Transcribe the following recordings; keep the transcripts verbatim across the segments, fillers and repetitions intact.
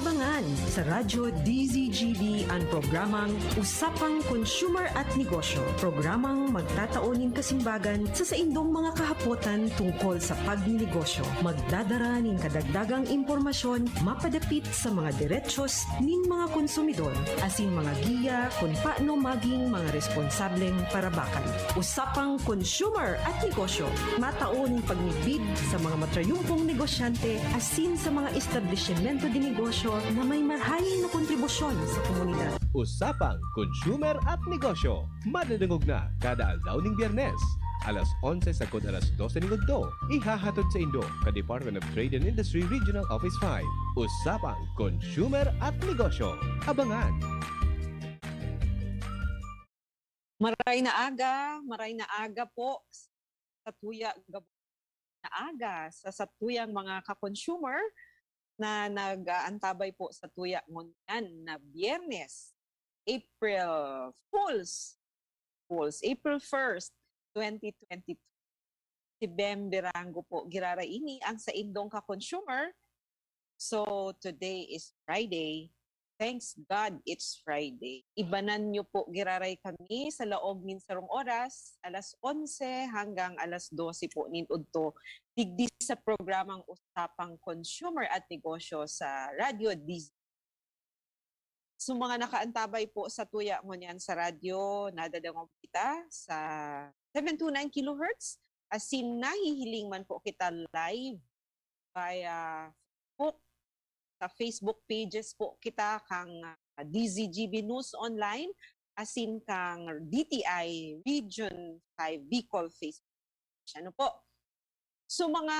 Abangan sa Radyo D Z G B an programang Usapang Consumer at Negosyo, programang magtatao nin kasimbagan sa saindong mga kahapotan tungkol sa pagnenegosyo. Magdadara nin kadagdagang impormasyon mapadapit sa mga derechos nin mga konsumidor, asin mga giya kun paano maging mga responsableng parabakan. Usapang Consumer at Negosyo, matao nin pagmidbid sa mga matrayumpong negosyante asin sa mga establisimento de negosyo na may marahay na kontribusyon sa komunidad. Usapang Consumer at Negosyo, madadangog na kada aldaw ning Biyernes, alas onse sagkod alas dose ning udto. Ihahatod saindo kan Department of Trade and Industry Regional Office five. Usapang Consumer at Negosyo. Abangan! Maray na aga, maray na aga po sa tuya gabos na aga sa satuyang mga ka-consumer na nag-aantabay po sa tuya ngunyan na Biyernes, April Fools, Fools, April first, twenty twenty-two. Si Bem Berango po giraray ini ang saindong ka-consumer. So, today is Friday. Thanks God it's Friday. Ibanan niyo po giraray kami sa laog nin sarong oras, alas onse hanggang alas dose po nin udto, digdi sa programang Usapang Consumer at Negosyo sa Radyo D Z. So, mga nakaantabay po sa tuya ngunyan sa radyo, nadadangog kita sa seven two nine kilohertz, asin nahihiling man po kita live via Facebook. Sa Facebook pages po kita kang, ah, D Z G B News Online, asin kang D T I Region five Bicol Facebook. Ano po? So, mga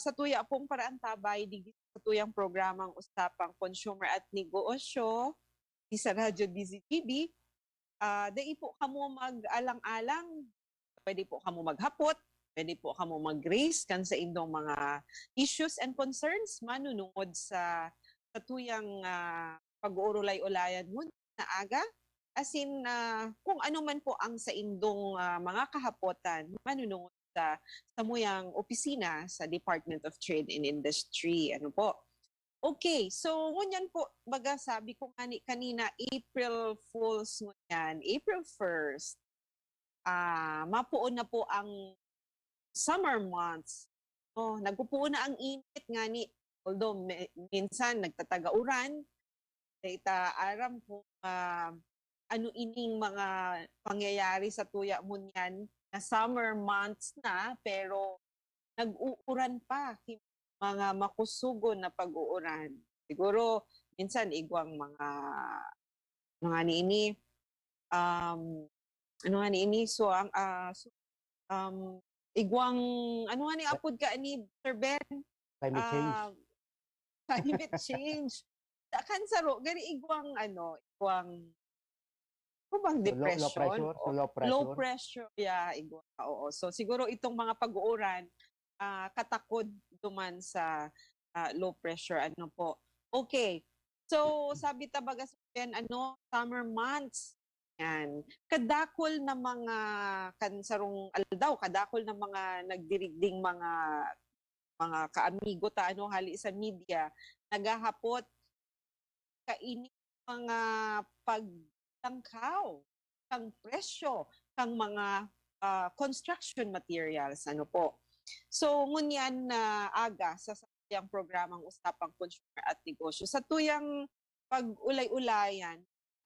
sa tuya pong paraantabay, digdi sa tuyang programang Usapang Consumer at Negosyo, di sa Radyo D Z G B, ah, dai po kamo mag-alang-alang. Pwede po kamo maghapot, pwede po kamo mag-raise kan saindong mga issues and concerns manunungod sa, sa tuyang, ah, pag-uurulay-ulayan ngunyan na aga. Asin, ah, kung ano man po ang saindong, ah, mga kahapotan manunungod sa samuyang opisina sa Department of Trade and Industry. Ano po? Okay, so ngunyan po, baga sabi ko nga ni kanina, April Fools ngunyan, April first, ah, mapoon na po ang summer months. Oh, nagpupuon na ang init nga ni, although me-, minsan nagtataga-uran, dai ta aram kung, ah, ano ining mga pangyayari sa tuya ngunyan na summer months na, pero nag-uuran pa, ki-, mga makusugon na pag-uuran. Siguro, minsan igwang mga, mga niini, um, ano nga niini, so, ang, ah, so, um, igwang, ano nga ni apod ka ni Sir Ben? Climate change. Ah, climate change. Kan saro, gani igwang, ano, igwang, ano bang depression? So, low, low pressure? So, low pressure? Low pressure, yeah, igwa, oo. So, siguro itong mga pag-uuran, ah, katakod duman sa, ah, low pressure, ano po. Okay. So, sabi ta baga sa ano, summer months. Yan. Kadakol na mga, kan sarong aldaw, kadakol na mga nagdirigding mga, mga kaamigo ta, ano, hali sa media, naghahapot kaini mga pagtangkaw kang presyo kang mga, ah, construction materials, ano po. So, ngunyan na aga sa satuyang programang Usapang Consumer at Negosyo, sa tuyang pag-ulay-ulayan,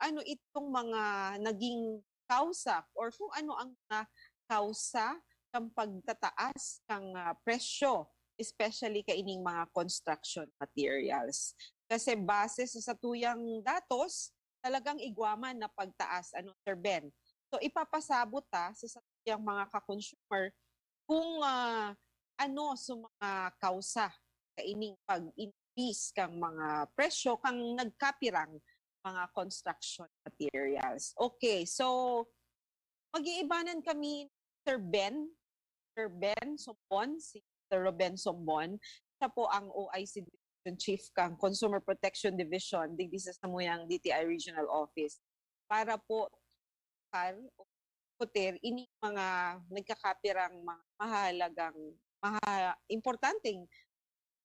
ano itong mga naging kausa or kung ano ang mga kausa kang pagtataas kang, ah, presyo, especially kaining mga construction materials. Kasi base sa satuyang datos, talagang igwa man na pagtaas, ano, Sir Ben. So, ipapasabot ta sa satuyang mga ka-consumer kung, ah, ano sa mga kausa kaining pag-increase kang mga presyo kang nagkapirang mga construction materials. Okay, so mag-iibanan kami, Sir Ben, Sir Ben Sombon, si Sir Ruben Sombon. Siya po ang O I C Division Chief kang Consumer Protection Division digdi sa samuyang D T I Regional Office. Para po kar o kutir ini mga nagkakapirang mga mahalagang, maha-, importanteng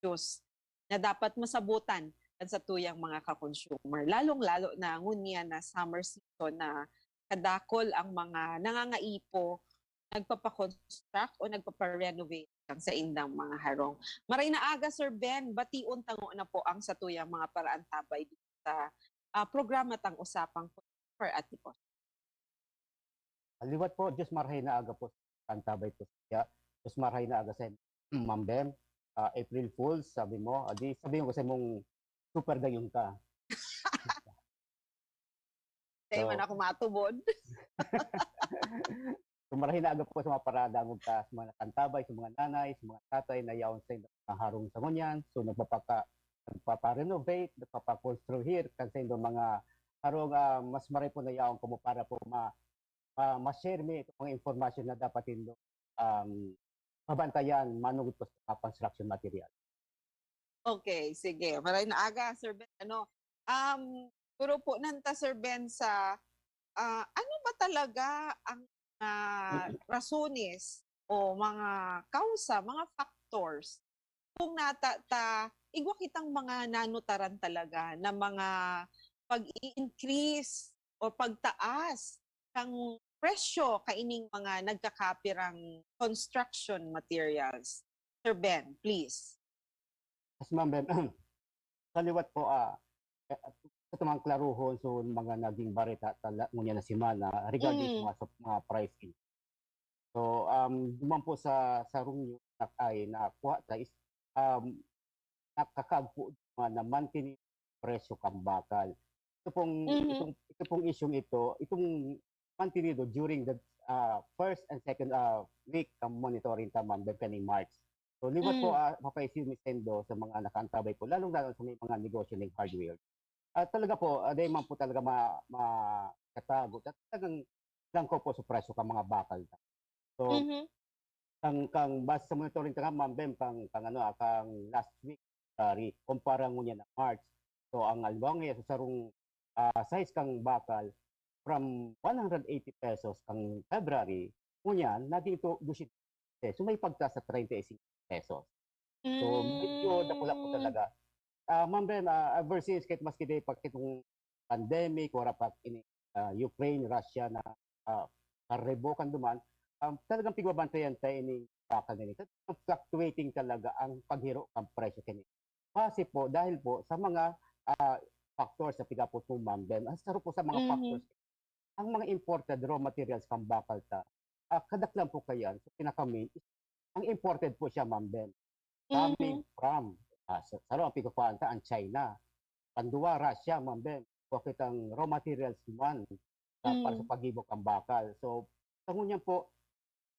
issues na dapat masabutan kan satuyang mga ka-consumer, lalong-lalo na ngunyan na summer season na kadakol ang mga nangangaipo, nagpapa-construct o nagpapa-renovate kan saindang mga harong. Maray na aga, Sir Ben, bation ta ngona po ang satuyang mga paraantabay dito sa, ah, programa tang Usapang Consumer at Negosyo. Liwat po, Diyos marhay na aga po, antabay po siya. Diyos marhay na aga sa Ma'am Ben. Ah, April Fools, sabi mo. Ah, di sabi mo kasi mong super gayon ka. Dahil So, man ako matubod. So, marhay na aga po sa mga paradangog ta, sa mga nakantabay, sa mga nanay, sa mga tatay na yaon sa mga harong sa ngunyan. So, nagpapaka-, nagpapa-renovate, nagpapakonstruhir, kan sa indong mga harong, ah, mas maray po na yaon kamo para po ma-, ma-, ma-share mi itong mga impormasyon na dapat indo, um, mabantayan, manugod po sa mga construction material. Okay, sige. Maray na aga, Sir Ben. Ano, um, siguro po nanta, Sir Ben, sa, ah, ano ba talaga ang, ah, rasones o mga kausa, mga factors kung nata ta, igwa kitang mga nanutaran talaga na mga pag-i-increase o pagtaas kang presyo kaining mga nagkakapirang construction materials? Sir Ben, please. Yes, Ma'am Ben. Sa liwat po, ah, eh, sa tumang klaruhon, so, mga naging bareta tala-, ngunyan na semana regarding sa Mm. mga, sa mga price increase. So, um, duman po sa, sa rungyo na, ay, nakuha ta is, um, nakakagpo naman na mantini presyo kan bakal. Ito pong, Mhm. itong, ito pong isyung ito, itong mantinido during the, ah, first and second, ah, week kan monitoring ta, Ma'am Ben, kaning March. So, liwat po, Mm. ah, mapaisip mi saindo sa mga nakaantabay po, lalong-lalo sa may mga negosyo ning hardware. Ah, talaga po, ah, dai man po talaga ma-, makatago. Talagang langkaw po sa presyo kan mga bakal. So, Mhm. kang, kang base sa monitoring ta nga, Ma'am Ben, kang, kang ano, ah, kang last week, February, kumpara ngunyan na March. So, ang halimbawa ngayon, sa sarong, ah, size kang bakal, from one hundred eighty pesos kang February, ngunyan, naging to, dusyentos pesos. So, may pagtaas sa treinta y cinco pesos. So, medyo dakula po Mm. talaga. Ah, Ma'am Ben, ah, ever since, kahit maski day pa kitong pandemic, wala pa ini, ah, Ukraine, Russia na, ah, karibukan duman, um, talagang pigbabantayan tayo ini bakal na ini. Talagang fluctuating talaga ang paghiro kan presyo kini. Base po, dahil po sa mga, ah, factors sa pigapot mo, Ma'am Ben, ang saro po sa mga Mhm. factors, ang mga imported raw materials kan bakal ta, ah, kadaklan po kayan, sa pinaka-main, ang imported po siya, Ma'am Ben. Coming Mhm. from, ah, sa, saro ang pigkukuhaan ta, ang China. Panduwa, Russia, Ma'am Ben. Kua kitang raw materials man na para sa Mm. paggibo kan bakal. So, sa ngunyan po,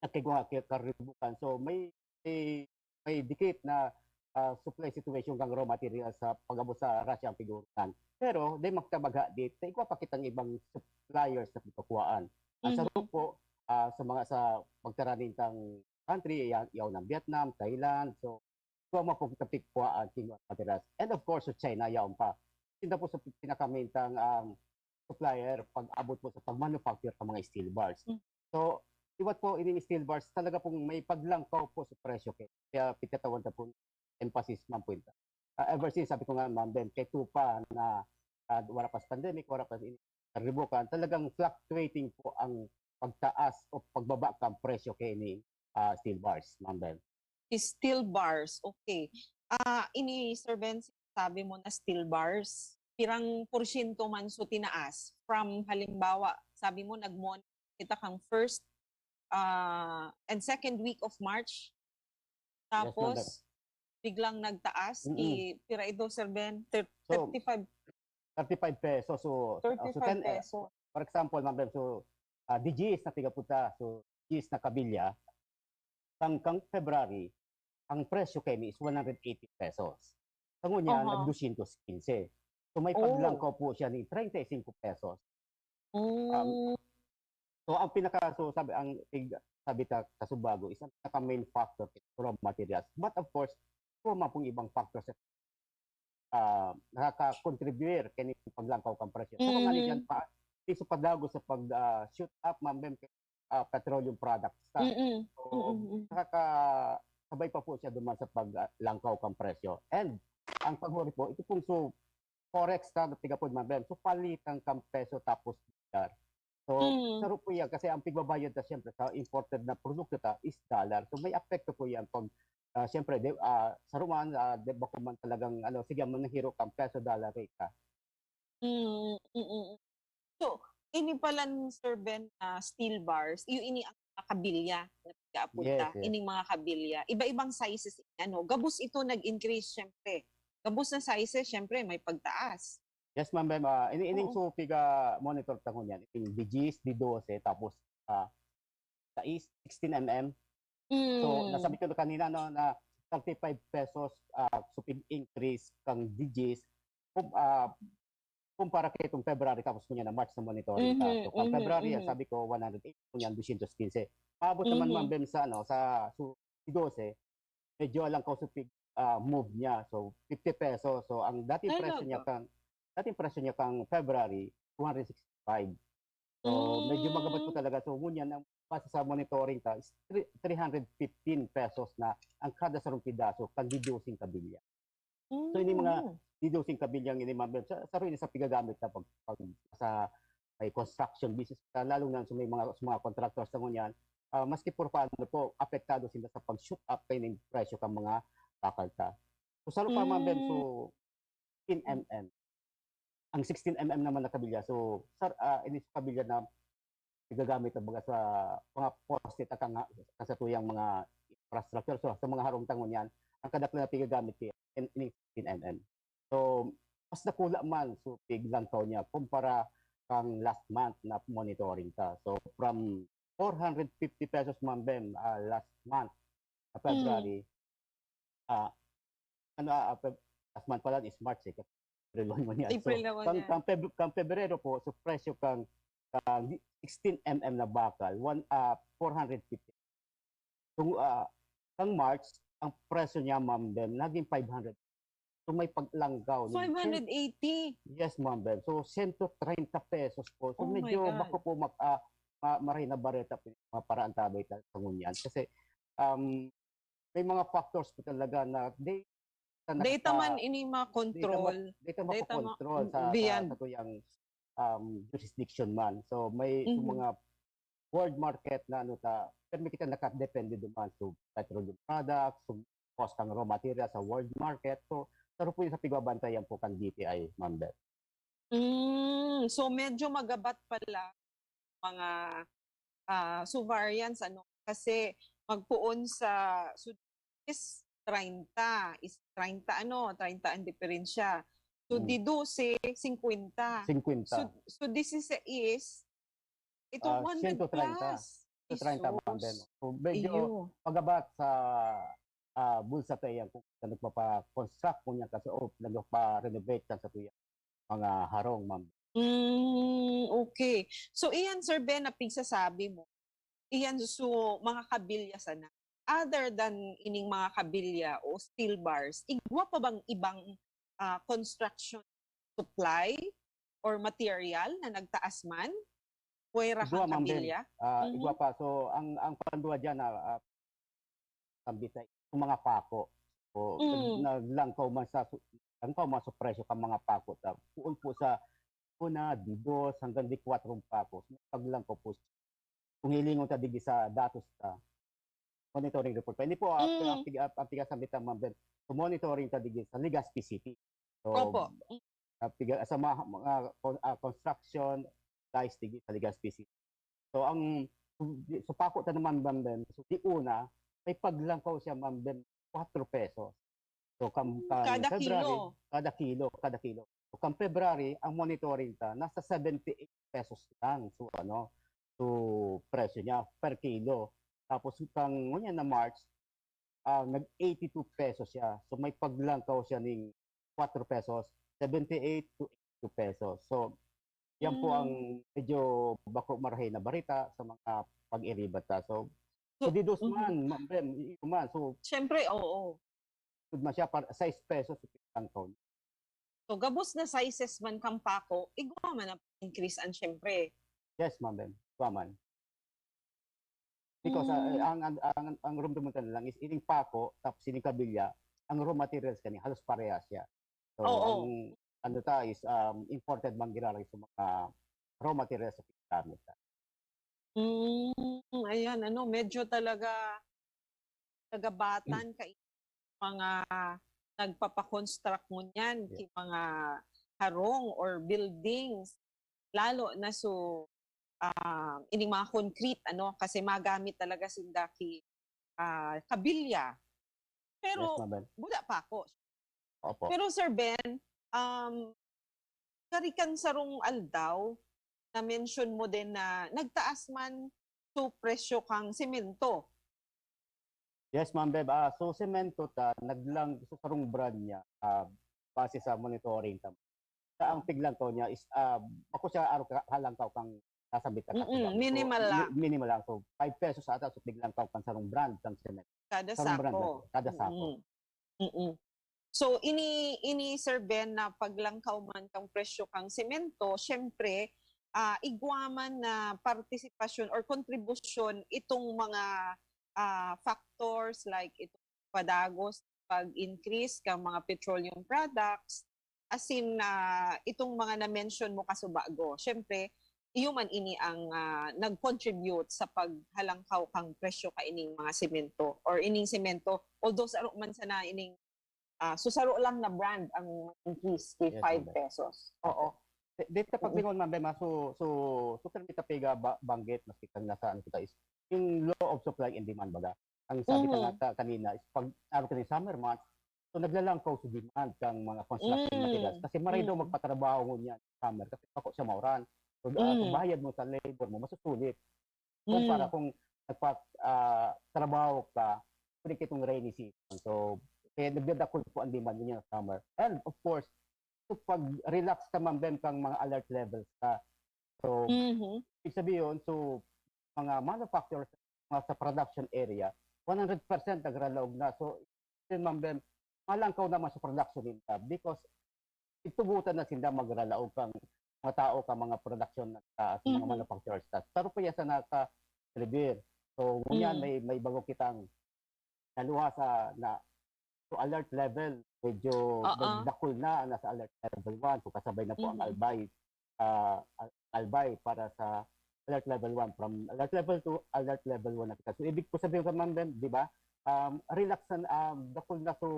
nagkigwa ki-, karibukan. So, may, may, may dikit na, ah, supply situation kang raw materials sa pag-abot sa Russia ang pigkukuhaan. Pero, di magtabagha dit, igwa pa kitang ibang suppliers na pigkukuhaan. Ang Mhm. saro po, ah, sa mga, sa pagtaraning tang country, ya-, yaon ang Vietnam, Thailand. So, igwa man po kita pigkukuhaan, king raw materials. And of course, sa China, yaon pa. Sinda po sa pinaka-main tang, um, supplier pag-abot po sa pag-manufacture kan mga steel bars. Mm. So, liwat po ining steel bars, talaga pong may paglangkaw po sa presyo. Kaya, kaya pigkatawan ta po, emphasis man po ito. Ah, ever since, sabi ko nga, Ma'am Ben, kay tupa na, ah, wala pa sa pandemic, wala pa sa ini-, karibukan, talagang fluctuating po ang pagtaas o pagbaba kan presyo kay ni, ah, steel bars, Ma'am Ben. Steel bars, okay. Ah, ini, Sir Ben, sabi mo na steel bars, pirang porsyento man so tinaas? From, halimbawa, sabi mo, nagmon-, kita kang first, ah, and second week of March, Yes, Ma'am Ben. Tapos, biglang nagtaas, Mm. i-, pira ito, Sir Ben? Thir-, So, thirty-five. Thirty-five pesos. So, uh, so, thirty-five ten, eh, pesos. For example, Ma'am Ben, so, ah, di diyes na tigaputa, so, diyes na kabilya, kang, kang February, ang presyo kay ni is one hundred eighty pesos. Sa ngunyan, Aha. nag-dosyentos quince. So, may Oh. paglangkaw po siya ni treinta y cinco pesos. Oh. Um, so, ang pinaka, so, sabi, ang tig-, sabi ta, kasubago, isang pinaka-main factor is raw materials. But of course, duwa man pong ibang factors na, ah, nakaka-contribute kini paglangkaw kan presyo. Sa mga Mm. liyan pa, sa paglago sa pag, ah, shoot up, Ma'am Ben, ah, petroleum products ta. Mm-mm. So, Mm-mm. nakakasabay pa po siya duman sa pag, ah, langkaw kan presyo. And ang paghuri po, ito pong so, forex ta na tigapod, Ma'am Bem. So, palitan kang peso tapos dolyar. So, Mm. saro po yan kasi ang pigbabayad ta siyempre sa imported na produkto ta is dollar. So, may apekto po yan pag, ah, siyempre, di, ah, saro man, ah, di ba kung man talagang, ano, sige, manahiro kang peso dollar rate ka. Mm, mm, mm. So, ini palan, Sir Ben, na steel bars, iyo ini ang mga kabilya na pag-aapod Yes, ta, yes. ining mga kabilya. Iba-ibang sizes, ano, gabos ito nag-increase, syempre. Gabos na sizes, syempre, may pagtaas. Yes, Ma'am Bem. Ah, ini, ining Oo. so, piga-monitor ta ngunyan. Ining di diyes, di dose, tapos ah, sais, sixteen M M. So, Mm. nasabi ko na kanina, no, na thirty-five pesos, ah, so pig-increase kang di diyes, kum-, ah, kumpara kay itong February, tapos ngunyan na March na monitoring ta. Mhm, So, kang mhm, February, mhm. sabi ko, one hundred eight, ngunyan, dosyentos quince. Maabot naman, Mhm. Ma'am Bem, sa, ano, sa su-, di dose, medyo lang kausupig, ah, move niya. So, fifty pesos. So, ang dating Ay, presyo niya nako. kang, dating presyo niya kang February, two hundred sixty-five. So, medyo magabat po Mm. talaga. So, ngunyan, ang base sa monitoring ta, is three, three hundred fifteen pesos na ang kada sarong pidaso kan di doseng kabilya. So, ini mga Mm. di doseng kabilyang ini, Ma'am Bem, sa, saro ini sa pigagamit na pag, pag sa may construction business ka, lalo na sa may mga, sa mga contractors na ngunyan, ah, maski por paano po, apektado sila sa pag-shoot up kaining presyo kan mga bakal ta. So, saro pa, Ma'am Bem, so, Hmm. sixteen M M. Ang sixteen M M naman na kabilya, so, sar-, ah, ini sa kabilya na nagagamit na baga sa mga poste ta kan, kan satuyang mga infrastructure, so, sa mga harong ta ngunyan, ang kadaklan na pigagamit ki-, in, ini sixteen M M. So, mas dakula man, so, piglangkaw niya kumpara kang last month na monitoring ta. So, from four hundred fifty pesos, Ma'am Bem, ah, last month na Mm. February, ah, ano, ah, Feb-, last month pala is March, eh, kasi April one ngunyan. So, April na kang, ngunyan. kang Feb-, kang Febrero po, so presyo kang, kang sixteen M M na bakal, one, ah, four hundred fifty. So, ah, kang March, ang presyo niya, Ma'am Bem, naging five hundred. So, may paglangkaw. Naging Five hundred eighty. Yes, Ma'am Bem. So, sento treinta pesos po. So, Oh my medyo God. bako po mag, ah, ma-, maray na bareta po yung mga paraan tabay ta-, sa ngunyan. Kasi, um, may mga factors po talaga na they, na Data nasa-, man ini mga data ma-, control. data Data ma-, makokontrol sa, sa, beyond. sa tuyang, um, jurisdiction man. So, may, sa Mhm. mga world market na ano ta, pero may kita nakadepende duman. So, petroleum products, so, cost ng raw material sa world market. So, saro po yung sa pigbabantayan po kan D T I, Ma'am Bem. Mm, so medyo magabat pala mga, ah, so variance, ano, kasi magpoon sa, so is treinta, is treinta, ano, treinta ang diferensya. So, Mm. di dose, singkwenta. So, Singkwenta. so this is, is ito, Ah, one hundred sento treinta. plus. Sento treinta, Ma'am Bem. Jesus. So, medyo Iyo. magabat sa, ah, bulsa ta yan kung nagpapa-construct mo niya kasi o nagpapa-renovate ka sa tuyang mga harong, Ma'am. Mm, okay. So, iyan, Sir Ben, na pigsasabi mo, iyan, so, mga kabilya sana. Other than ining mga kabilya o steel bars, igwa pa bang ibang, ah, construction supply or material na nagtaas man? Pwera Igwa, kang Ma'am Ben. kabilya? Ah, Mhm. Igwa pa. So, ang, ang panduwa dyan, ah, ah, kambitay, yung mga pako. So, Mm. nag-, naglangkaw man sa su-, langkaw man sa presyo kan mga pako. Ta-, puon po sa una, di dos, hanggang di kwatro ang pako. So, paglangkaw po. Kung hilingon ta digi sa datos ta, monitoring report pa. Hindi po, ah, Mm. ang, ang, ang pigasambitan, Ma'am Ben. So, monitoring ta digi sa Legazpi City. So, Opo. ah, piga-, sa mga, mga con-, ah, construction guys digi sa Legazpi City. So, ang, so, pako ta naman, Ma'am Ben, so, di una, may paglangkaw siya, Ma'am Ben, kwatro pesos. So, kam-, kam-, Kada February, kilo. kada kilo, kada kilo. So, kam February, ang monitoring ta, nasa seventy-eight pesos lang. So, ano, so, presyo niya per kilo. Tapos, kang, ngunyan na March, ah, nag eighty-two pesos siya. So, may paglangkaw siya ning kwatro pesos, seventy-eight to eighty-two pesos. So, yan po Mm. ang medyo bako marahay na barita sa mga pag-iriba ta. So, So, so, di dos mhm. man, Ma'am Ben, iyo man. So, Siyempre, oo. Tud man siya, par-, sais pesos ang ton. So, gabos na sizes man kang pako, igwa man ang increase an, siyempre. Yes, Ma'am Ben. Igwa man. Because, ah, Mm. ang, ang, ang, ang rumduman ka na lang is ining pako, tapos ining kabilya, ang raw materials kani, halos parehas siya. So, Oo. ang, ano ta is, um, imported man giraray sa mga raw materials na ginagamit ta. Mm, ayan, ano, medyo talaga nagabatan ka mga nagpapakonstruct ngunyan Yeah. ki mga harong or buildings, lalo na so, ah, ining mga concrete, ano, kasi magamit talaga sinda ki, ah, kabilya. Yes, Pero Ma'am Ben. buda pa ako. Opo. Pero Sir Ben, um, kari kan sarong aldaw, na-mention mo din na nagtaas man so presyo kang semento. Yes, Ma'am Beb. Ah, so, semento ta, naglang, sa sarong brand niya, ah, base sa monitoring ta. Sa ang piglangkaw niya is, ah, bako siya araw ka, halangkaw kang nasambit na Mm-mm, katibaw. So, minimal mi- lang. Minimal lang. So, five pesos ata sa piglangkaw kan sarong brand kang semento. Kada Sarong brand sako. lang, kada sako. Mm-mm. Mm-mm. So, ini, ini, Sir Ben, na paglangkaw man kang presyo kang semento, syempre, ah, igwa man na partisipasyon or kontribusyon itong mga, ah, factors like itong padagos, pag-increase kang mga petroleum products, as in, ah, itong mga na-mention mo kasubago. Syempre, iyo man ini ang, ah, nag-contribute sa paghalangkaw kang presyo kaining mga semento or ining semento. Although saro man sana ining, ah, so saro lang na brand ang increase kay Yes, five ma'am. pesos. Oo. Di-, dito pag Mm. bingon, Ma'am Beb, ah, so, so, so, permi ta piga ba-, banggit, maski kang nasa ano kita is, yung law of supply and demand, baga. Ang sabi ka Mhm. nga ka-, kanina, is pag araw ka ng summer months, so naglalangkaw sa demand kang mga construction Mm. materials. Kasi maray daw Mm. magpatrabaho ngunyan sa summer kasi bako siya mauran. So, ah, so Mm. bayad mo sa labor mo, masusulit. Kumpara Mm. kung nagpa-, ah, trabaho ka, during itong rainy season. So, kaya nagdadakul po ang demand niya sa summer. And of course, so pag-relax ka man din kang mga alert levels ka. So, Mhm. ibig sabihin, so, mga manufacturers, mga sa production area, one hundred percent nagralaog na. So, yun man din, malangkaw naman sa production nila because itubutan na sinda magralaog kang mga tao, kang mga production na, ah, sa mga Mhm. manufacturers na. Pero pa sa naka-deliver. So, ngunyan Mm. may, may bago kitang naluha sa na, so alert level, medyo Oo. nagdakul na, nasa alert level one. So, kasabay na po ang Mhm. Albay, ah, Al-, Albay para sa alert level one. From alert level two, alert level one na kita. So, ibig po sabihin ka, Ma'am Ben, di ba? Um, relax na, um, dakul na, so,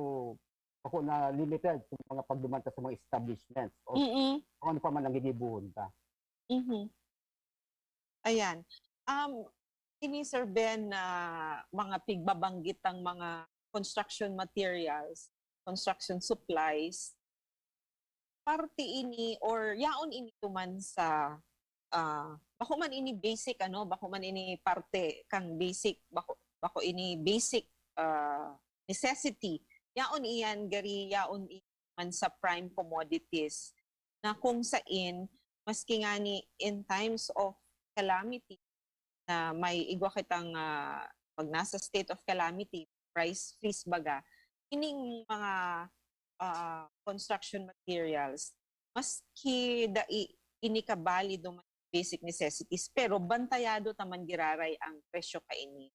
ako na limited sa mga pagdumanta sa mga establishments o Mm-mm. kung ano pa man ang gigibuhon ka. Mhm. Ayan. Um, ini, Sir Ben, na mga pigbabanggit ang mga construction materials, construction supplies, parte ini or yaon ini tuman sa, ah, bako man ini basic, ano, bako man ini parte kang basic, bako, bako ini basic, ah, necessity. Yaon iyan, gari, yaon i-, man sa prime commodities na kung sain, maski ngani in times of calamity, na may igwa kitang, ah, pag nasa state of calamity, price freeze baga, ining mga, ah, construction materials, maski dai ini kabali duman basic necessities, pero bantayado ta man giraray ang presyo kaini.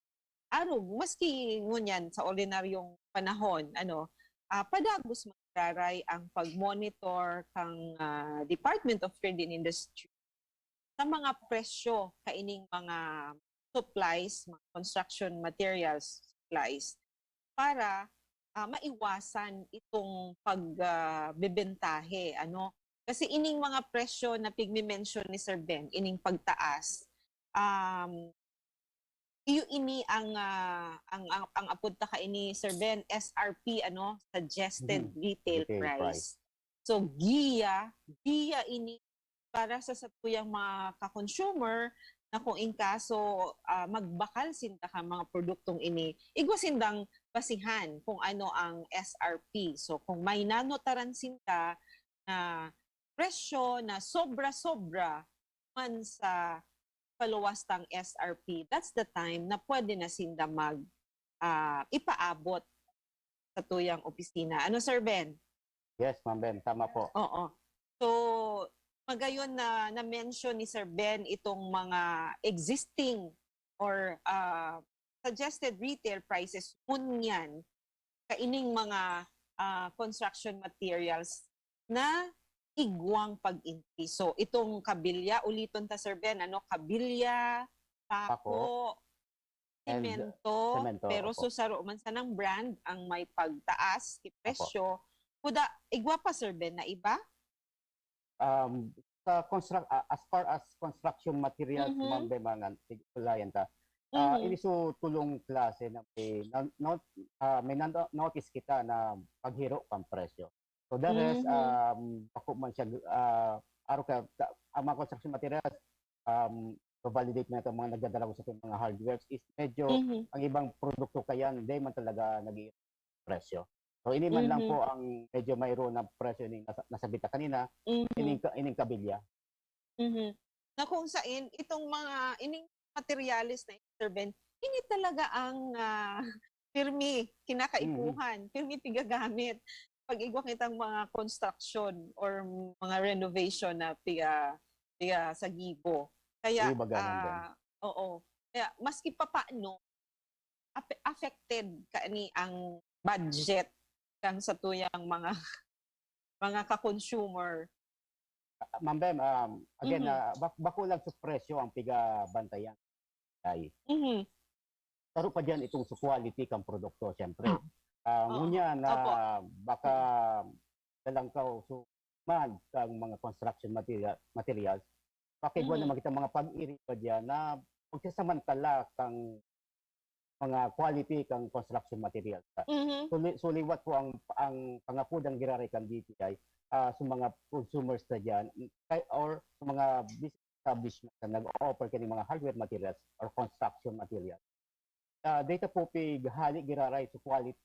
Arog, maski ngunyan sa ordinaryong panahon, ano, ah, padagos man giraray ang pag-monitor kang, ah, Department of Trade and Industry sa mga presyo kaining mga supplies, mga construction materials supplies, para, ah, maiwasan itong pag, ah, bebentahe, ano. Kasi ining mga presyo na pigme-mention ni Sir Ben, ining pagtaas, um, iyo ini ang, ah, ang, ang, ang apod ta kaini, Sir Ben, S R P, ano, suggested Mhm. retail Retail price. price. So, giya, giya ini para sa satuyang mga ka-consumer na kung in kaso, ah, magbakal sinda ka mga produktong ini, igwa sindang basihan kung ano ang S R P. So, kung may nanotaran sinda na presyo na sobra-sobra man sa paluwas tang S R P, that's the time na pwede na sinda mag, ah, ipaabot sa tuyang opisina. Ano, Sir Ben? Yes, Ma'am Ben, tama po. Oo. So, magayon na na-mention ni Sir Ben itong mga existing or, ah, suggested retail prices ngunyan kaining mga, ah, construction materials na igwang pag-increase. So, itong kabilya, uliton ta, Sir Ben, ano, kabilya, pako, Pako. And, semento, semento, pero opo. So saro man sanang brand ang may pagtaas ki presyo. Kuda, igwa pa, Sir Ben, na iba? Um, sa construct, ah, as far as construction materials, Mhm. Ma'am Bemangan, sige, ulayan ta. Ah, Mhm. Ini so tulong klase na may na, not, ah, may na, notice kita na paghiro kan presyo. So the rest, Mhm. um, bako man siya, ah, aro ka, ka- ang mga construction materials, um, to validate na itong mga nagdadala ko sa ating mga hardwares is medyo Mhm. ang ibang produkto kaya hindi man talaga nag presyo. So ini man lang Mhm. po ang medyo mayroon ng presyo ining nasa, nasabi ta kanina, Mhm. ining, ka- ining kabilya. Mhm. Na kung sain, itong mga, ining materyales na, Sir Ben, ini talaga ang, ah, pirmi kinakaipuhan, pirmi pigagamit pag igwa kitang mga construction or mga renovation na piga, piga sa gibo. Kaya, Iba ganun din. ah, oo. Kaya, maski papaano, ape-, affected kaini ang budget kan satuyang mga, mga ka-consumer. Ma'am Bem, um, again, Mhm. ah, bak- bako lang sa presyo ang pigabantayan. Ay, Mhm. taro pa diyan itong sa quality kang produkto, siyempre. Ah, Oo. Ngunyan na Opo. baka dalangkaw so man kang mga construction material, materials, pakigwa Mhm. naman kita mga pag-iri pa diyan na magsasamantala kang mga quality kang construction materials. Mhm. Suli, suliwat po ang ang pangapod ang giraray kan D T I, ah, sa mga consumers na diyan kay, or sa mga business establishment na nag-o-offer kini mga hardware materials or construction materials. Ah, data po pig hali giraray sa quality.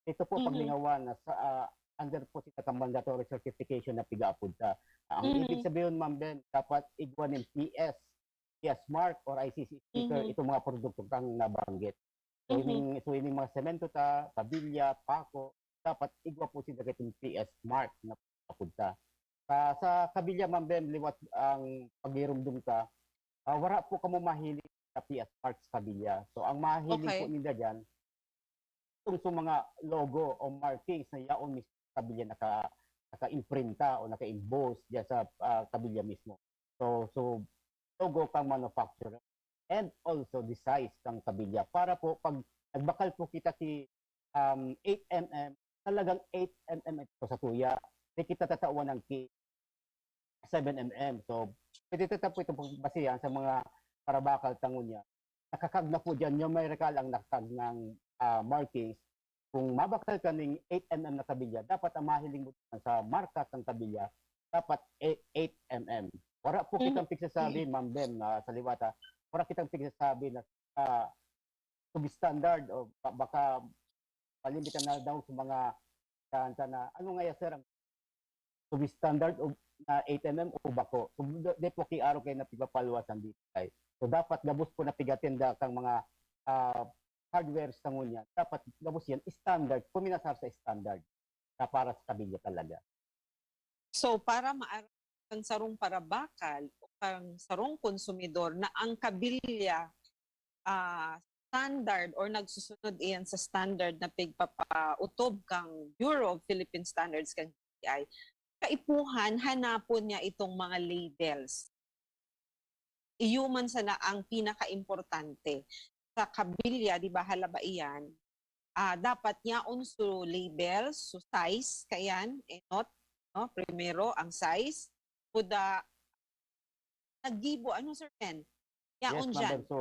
Ito po Mhm. paglingawan na sa ah, under po sa mandatory certification na pigaapod ta. Ang Mhm. Ibig sabihin, Ma'am Ben, dapat igwa nin P S, P S mark or I C C sticker Mhm. itong mga produkto kang nabanggit. So, Mhm. ining, so ining mga semento ta, kabilya, pako, dapat igwa po sila itong P S mark na apod ta. Sa, sa kabilya, Ma'am Ben, liwat ang pagirumdum ka, ah, wala po kamo mahiling sa P S mark sa kabilya. So, ang mahiling Okay. po ninda dyan, itong sa mga logo o markings na yaon mismo sa kabilya naka, naka-imprinta o naka-emboss dyan sa ah, kabilya mismo. So, so logo kang manufacturer and also the size kang kabilya. Para po, pag nagbakal po kita ki um, eight M M, talagang eight M M ito sa tuya. Di kita tatawan ng ki seven M M. So, pwede ta po itong pagbasihan sa mga parabakal tangon niya. Nakakag na po dyan, numerical ang nakakag ng ah, markings. Kung mabakal ka ning eight M M na kabilya, dapat ang mahiling mo sa marka kang kabilya, dapat eight M M. Wala po Mhm. kitang pigsasabi, Ma'am Ben, ah, sa liwata. Wala kitang pigsasabi na ah, substandard o ba- baka palimbitan na daw sa mga kanta na, "Ano nga ya, sir, ang substandard o na eight M M o bako?" So, di po kiaro kayo na pigpapalwasan dito. So, dapat gabos po na pigatinda kang mga ah, hardware sa ngunya. Dapat gabos yan, standard, puminasar sa standard na para sa kabilya talaga. So, para maaram kan sarong parabakal o kan sarong konsumidor na ang kabilya, ah, standard or nagsusunod iyan sa standard na pigpapautob kang Bureau of Philippine Standards, kang D T I, kaipuhan hanapon niya itong mga labels. Iyo man sana ang pinakaimportante. Sa kabilya, di ba, halaba iyan, ah, dapat yaon so label, so size, kaiyan, enot, no? Primero, ang size. Kuda, naggibo, ano, Sir Ben? Yaon Yes, dyan. Madam. So,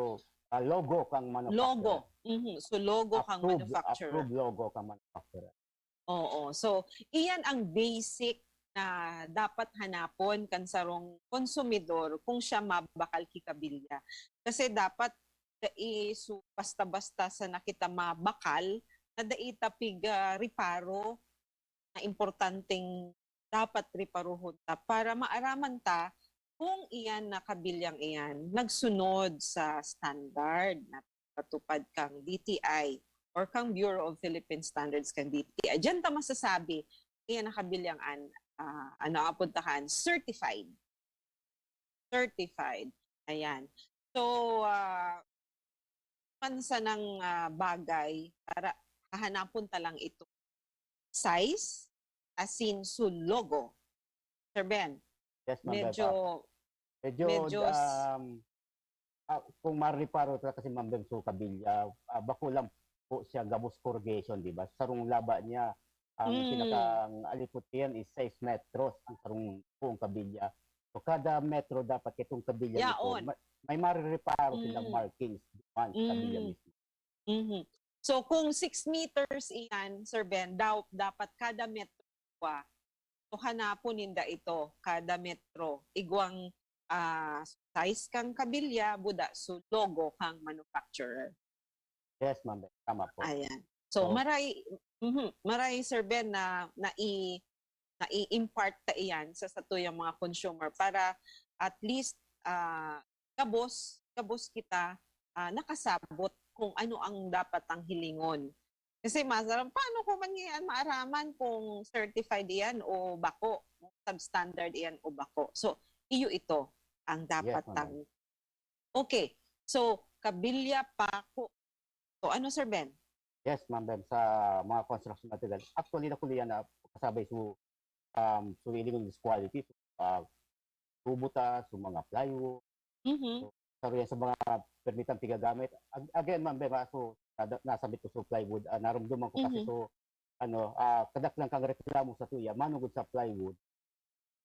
ah, logo kang manufacturer. Logo. Mhm. So, logo kang Approved, manufacturer. Approved logo kang manufacturer. Oo. So, iyan ang basic na dapat hanapon kan sarong konsumidor kung siya mabakal ki kabilya. Kasi dapat dai so basta-basta sana kita mabakal na dai ta pig, ah, reparo na importanteng dapat reparohon ta para maaraman ta kung iyan na kabilyang iyan nagsunod sa standard na patupad kang D T I or kang Bureau of Philippine Standards, kang D T I. Diyan ta masasabi, iyan na kabilyang an, ah, ano, apod ta kan, certified. Certified. Ayan. So, ah, man sanang, ah, bagay, para hahanapon ta lang ito. Size, asin so logo. Sir Ben? Yes, Ma'am Medyo, Bev. Medyo, medyo s- um, ah, kung mareparo talaga si Ma'am Bev sa kabilya, ah, bako lang po siya gabos corrugation, di ba? Sarong laba niya, ang Mm. pinakang alipot niyan is sais metros ang sarong buong kabilya. So, kada metro dapat itong kabilya nito, Yaon. ma- may marereparo silang Mm. markings duman sa kabilya Mm. mismo. Mhm. So, kung six meters iyan, Sir Ben, daw, dapat kada metro, so hanapon ninda ito, kada metro. Igwang ah, size kang kabilya, buda, so logo kang manufacturer. Yes, Ma'am Bev. Tama po. Ayan. So, So, maray, mhm, maray, Sir Ben, na, na i-, na i-impart ta iyan sa satuyang mga consumer para at least ah, gabos, gabos kita ah, nakasabot kung ano ang dapat ang hilingon. Kasi masarap, paano ko man iyan maaraman kung certified iyan o bako, substandard iyan o bako? So, iyo ito ang dapat Yes, ma'am. tang-, okay. So, kabilya, pako. So, ano, Sir Ben? Yes, Ma'am Bev. Sa mga construction material, actually, nakulian na kasabay su, um, su ilingon is quality. So, ah, tubo ta, su mga plywood, Mhm. so, sabi yan sa mga permitang pigagamit. Ag-, again, Ma'am Bev, ah, so, nada-, nasabit ko sa plywood, ah, narumduman ko kasi Mhm. so, ano, ah, kadaklan kang reklamo sa tuya, manugod sa plywood.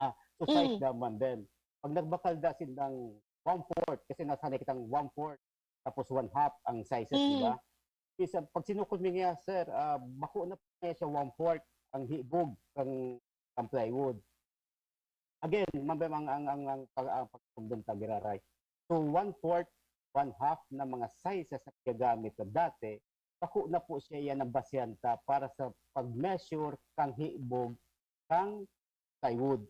Ah, so size Mm. da, Ma'am Bev. Pag nagbakal da sindang one-fourth, kasi nasanay kitang one-fourth, tapos one-half ang sizes, di Mm. ba? Minsan, pag sinukol mi niya, sir, ah, bako na po niya siya one-fourth ang hibog kang, kang plywood. Again, Ma'am Bev, ang, ang, ang, ang, pag, ang pagkundong tagiraray. So, one-fourth, one-half na mga sizes na gagamit na dati, bako na po siya yan ang basehan ta para sa pag-measure kang hibog kang plywood.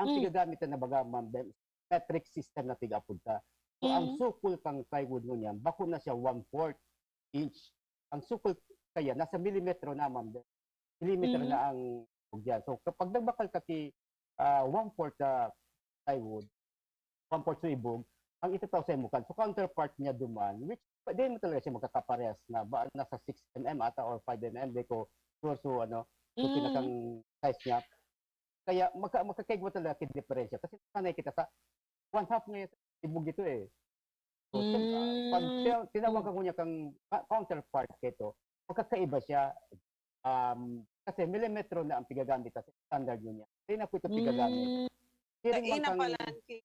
Ang Mm. pigagamit na baga, Ma'am Bev, metric system na piga-apod ta. So, ang Mm. sukol kang plywood mo niyan, bako na siya one-fourth inch. Ang sukol kaya, nasa milimetro na, Ma'am Bev. Milimetro Mm. na ang ibog yan. So, kapag nagbakal ka ki, ah, one-fourth na plywood, one-fourth sa ibog, ang itataw sa imo kan. So, counterpart niya duman, which, di mo talaga siya magkakaparehas na, ba, nasa six M M ata or five M M, di ko sure. So, ano, so, Mm. pinakang size niya. Kaya magka-, magkakaigwa talaga yung diferensya. Kasi sanay kita sa one-half ngayon sa ibog ito eh. So, siyempre, pag Mm. tina-, tinawagan ko niya kang ka-, counterpart kito, magkakaiba siya. Um, kasi milimetro na ang pigagamit sa standard niya. Di na po ito pigagamit. Mm. Siring Dai man na kang, palan ki,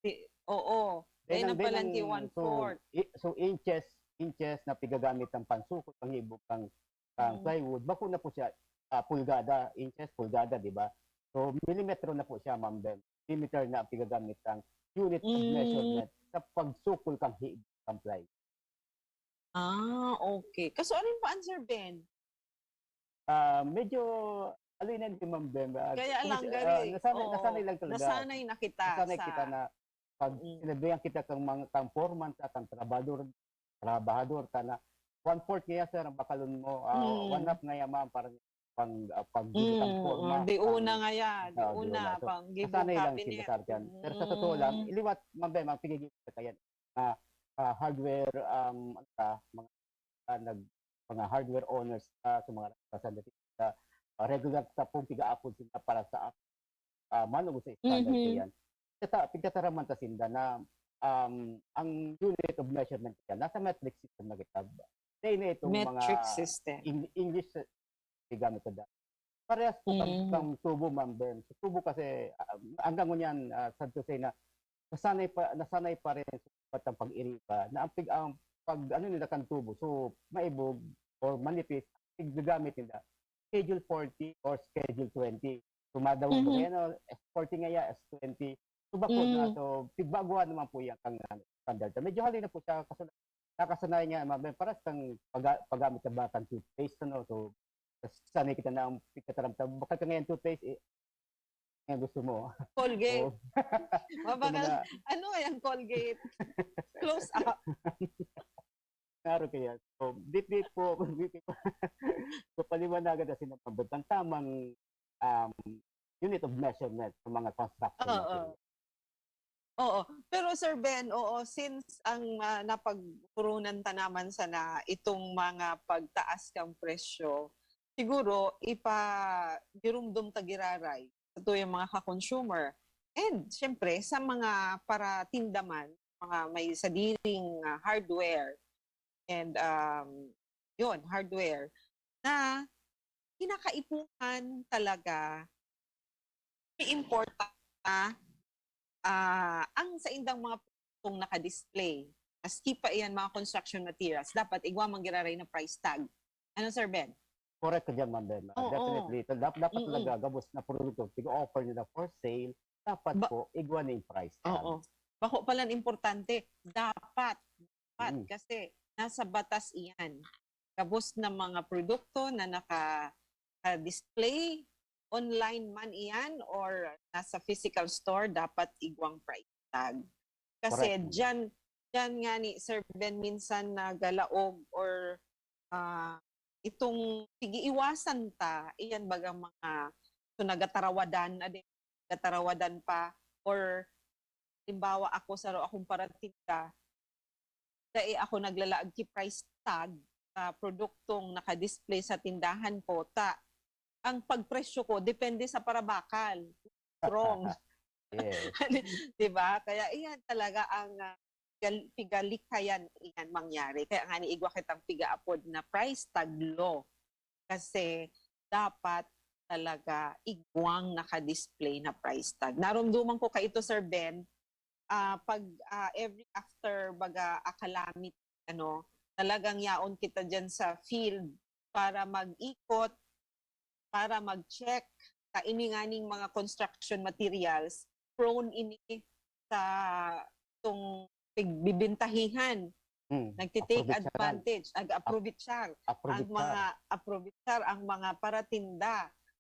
si, oo. Dai dai na nang, dai palan nang, ki so, one-fourth. i-, so inches, inches na pigagamit ang pansukol, panghibog kang, kang Mm. plywood. Bako na po siya, ah, pulgada, inches, pulgada, di ba? So, milimetro na po siya, Ma'am Bev. Milimeter na ang pigagamit ng unit of Mm. measurement sa pagsukol kang hibog kang plywood. Ah, okay. Kaso ano yung pa-answer, Ben? Ah, medyo, ano yun, Ma'am Bev, ah, Kaya kasi, lang, ah, gari, nasanay, oo, nasanay lang talaga. Nasanay na kita Nasanay sa kita na pag Mm. sinabihan kita kang mga, kang foreman ta, kang trabahador, trabahador ta na, "One-fourth ngaya, sir, ang bakalon mo, ah, Mm. one-half ngaya, ma'am, para pang, ah, pag Mm, forma, oh, di pang, una ngaya, di ah, di una, una." So, pang gibo nasanay lang cabinet. sila sa akin. Pero sa totoo lang, Mm. iliwat, Ma'am Bev, ang pigigil sa yan, ah, ah, hardware, um, ano ta, mga, ah, nag-, mga hardware owners, ah, sa mga representative sa, ah, regular ta pong piga-apod sila para sa, ah, manugod sa standard Mhm. na yan. Pigtata-, pigtataraman ta sinda na, um, ang unit of measurement yan, nasa metric system na kita. Dahil na itong mga Metric system. Eng-, English, eh, gamit ko dati. Parehas po kang, Mm. kang tubo, Ma'am Bev. Sa tubo kasi, ah, hanggang ngunyan, ah, sad to say na nasanay pa, nasanay pa rin sa patang pag-iriba na ang pig-, ang pag, ano nila kan tubo, so, maibog or manipis, piggagamit nila, Schedule forty or Schedule twenty. So, madaw Mhm. mo yan, oh, S forty nga yan, S twenty. So, bako na, Mm. so, pigbaguhan naman po yan kang, ano, standard. Medyo hali na po siya, kaso nakasanayan niya, Ma'am Bev, parehas kang pag-, paggamit sa batang toothpaste, ano, so, tas sanay kita na ang pigtataram ta, bakal ka ngayon toothpaste, eh, ngayon gusto mo. Colgate. Oo. Mabakal, Yung mga ano yung Colgate? Close up. Klaro kaya. So, dit-dit po, dit-dit po. So, paliwanagan na sila ang tamang, um, unit of measurement sa mga construction Oo. material. Oo. Pero Sir Ben, oo, since ang, ah, napagpurunan ta naman sana itong mga pagtaas kang presyo, siguro ipa-, girumdom ta giraray sa tuyang mga ka-consumer. And, siyempre, sa mga paratinda man, mga may sadiring, ah, hardware and, um, yun, hardware, na kinakaipuhan talaga, may importa, ah, ang saindang mga produktong naka-display. Maski pa iyan mga construction materials, dapat igwa man giraray na price tag. Ano, Sir Ben? Correct ka dyan, Ma'am Ben. Ah, Oo. Definitely. Dap- dapat Mm-mm. talaga gabos na produkto, pig-offer nila for sale, dapat Ba- po, igwa na yung price tag. Oo. Bako palan importante, dapat. Dapat Mm. kasi nasa batas iyan. Gabos na mga produkto na naka, display online man iyan or nasa physical store, dapat igwang price tag. Kasi Correct. Diyan, diyan nga ni Sir Ben minsan nagalaog or, ah, itong sige iwasan ta, iyan baga mga, so nagatarawadan na din, nagatarawadan pa, or halimbawa ako, saro akong paratinda, dai ako naglalaag ki price tag sa produktong naka-display sa tindahan ko, ta ang pagpresyo ko depende sa parabakal. Strong. Yes. Di ba? Kaya iyan talaga ang, ah, gal- pigalikayan iyan mangyari. Kaya nga ni igwa kitang pigaapod na price tag law. Kasi dapat talaga igwang naka-display na price tag. Narumduman ko kaito, Sir Ben, ah, pag, ah, every after baga a calamity, ano, talagang yaon kita diyan sa field para mag-ikot, para mag-check sa ini nganing mga construction materials, prone ini sa itong pigbibintahihan. Hmm. Nagtitake Aprobitsaran. Advantage, nag-aprobitsar ang Aprobitsaran. mga aprobitsar ang mga paratinda.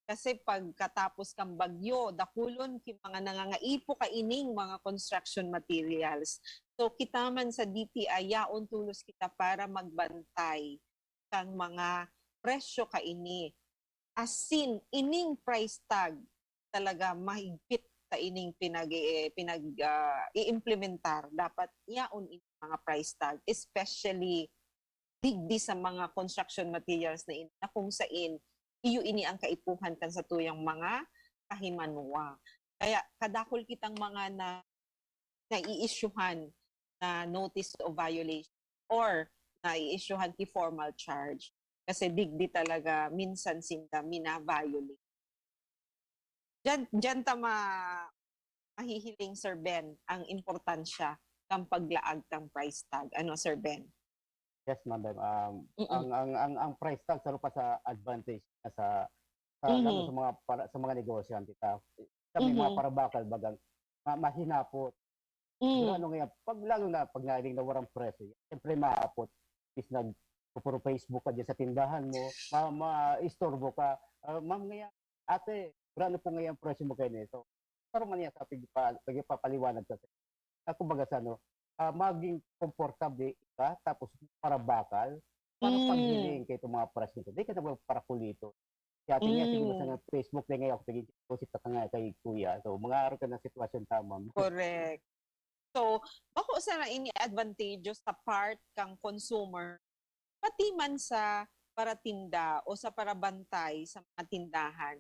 Kasi pagkatapos kang bagyo, dakulon ki mga nangangaipo kaining mga construction materials. So, kita man sa D T I, yaon tolos kita para magbantay kang mga presyo kaini. Asin, ining price tag talaga mahigpit ta ining pinag, eh, pinag, ah, i-implementar. Dapat yaon ining mga price tag, especially digdi sa mga construction materials na ini, na kung sain iyo ini ang kaipuhan kan satuyang mga kahimanwa. Kaya kadakul kitang mga na, nai-issuehan na notice of violation or nai-issuehan ki formal charge. Kasi digdi talaga minsan sinda mina-violate. Diyan, diyan ta ma-, mahihiling, Sir Ben, ang importansya kan paglaag kan price tag. Ano, Sir Ben? Yes, Ma'am Ben. Um, Mm-mm. ang, ang, ang, ang price tag, saro pa sa advantage na sa, sa, Mhm. lalo sa mga, para, sa mga negosyante. Ta, sa may mga Mhm. parabakal, bagang ma-, mahinapot. Mm. Pero ano ngayon, pag, lalo na pag nailing na warang presyo, siyempre maapot. Is nag, puro Facebook ka dyan sa tindahan mo, ma-, ma-istorbo ka. Ah, ma'am, ngayon, ate, brano po ngayon ang presyo mo kayo nito? Pero man yan sa pag-, pag-, pagpapaliwanag ka sa, na kumbaga sa ano, ah, maging komportable ka, tapos parabakal, para Mm. paghiling kayo itong mga presyo nito. Di ka na magparakulito. Kaya tingnan, Mm. tingnan mo sa Facebook, na ngayon ako tingin, posita ka nga kay kuya. So, mga araw ka ng sitwasyon tama. Correct. So, bako sana ini advantageous sa part kang consumer, pati man sa paratinda o sa parabantay sa mga tindahan.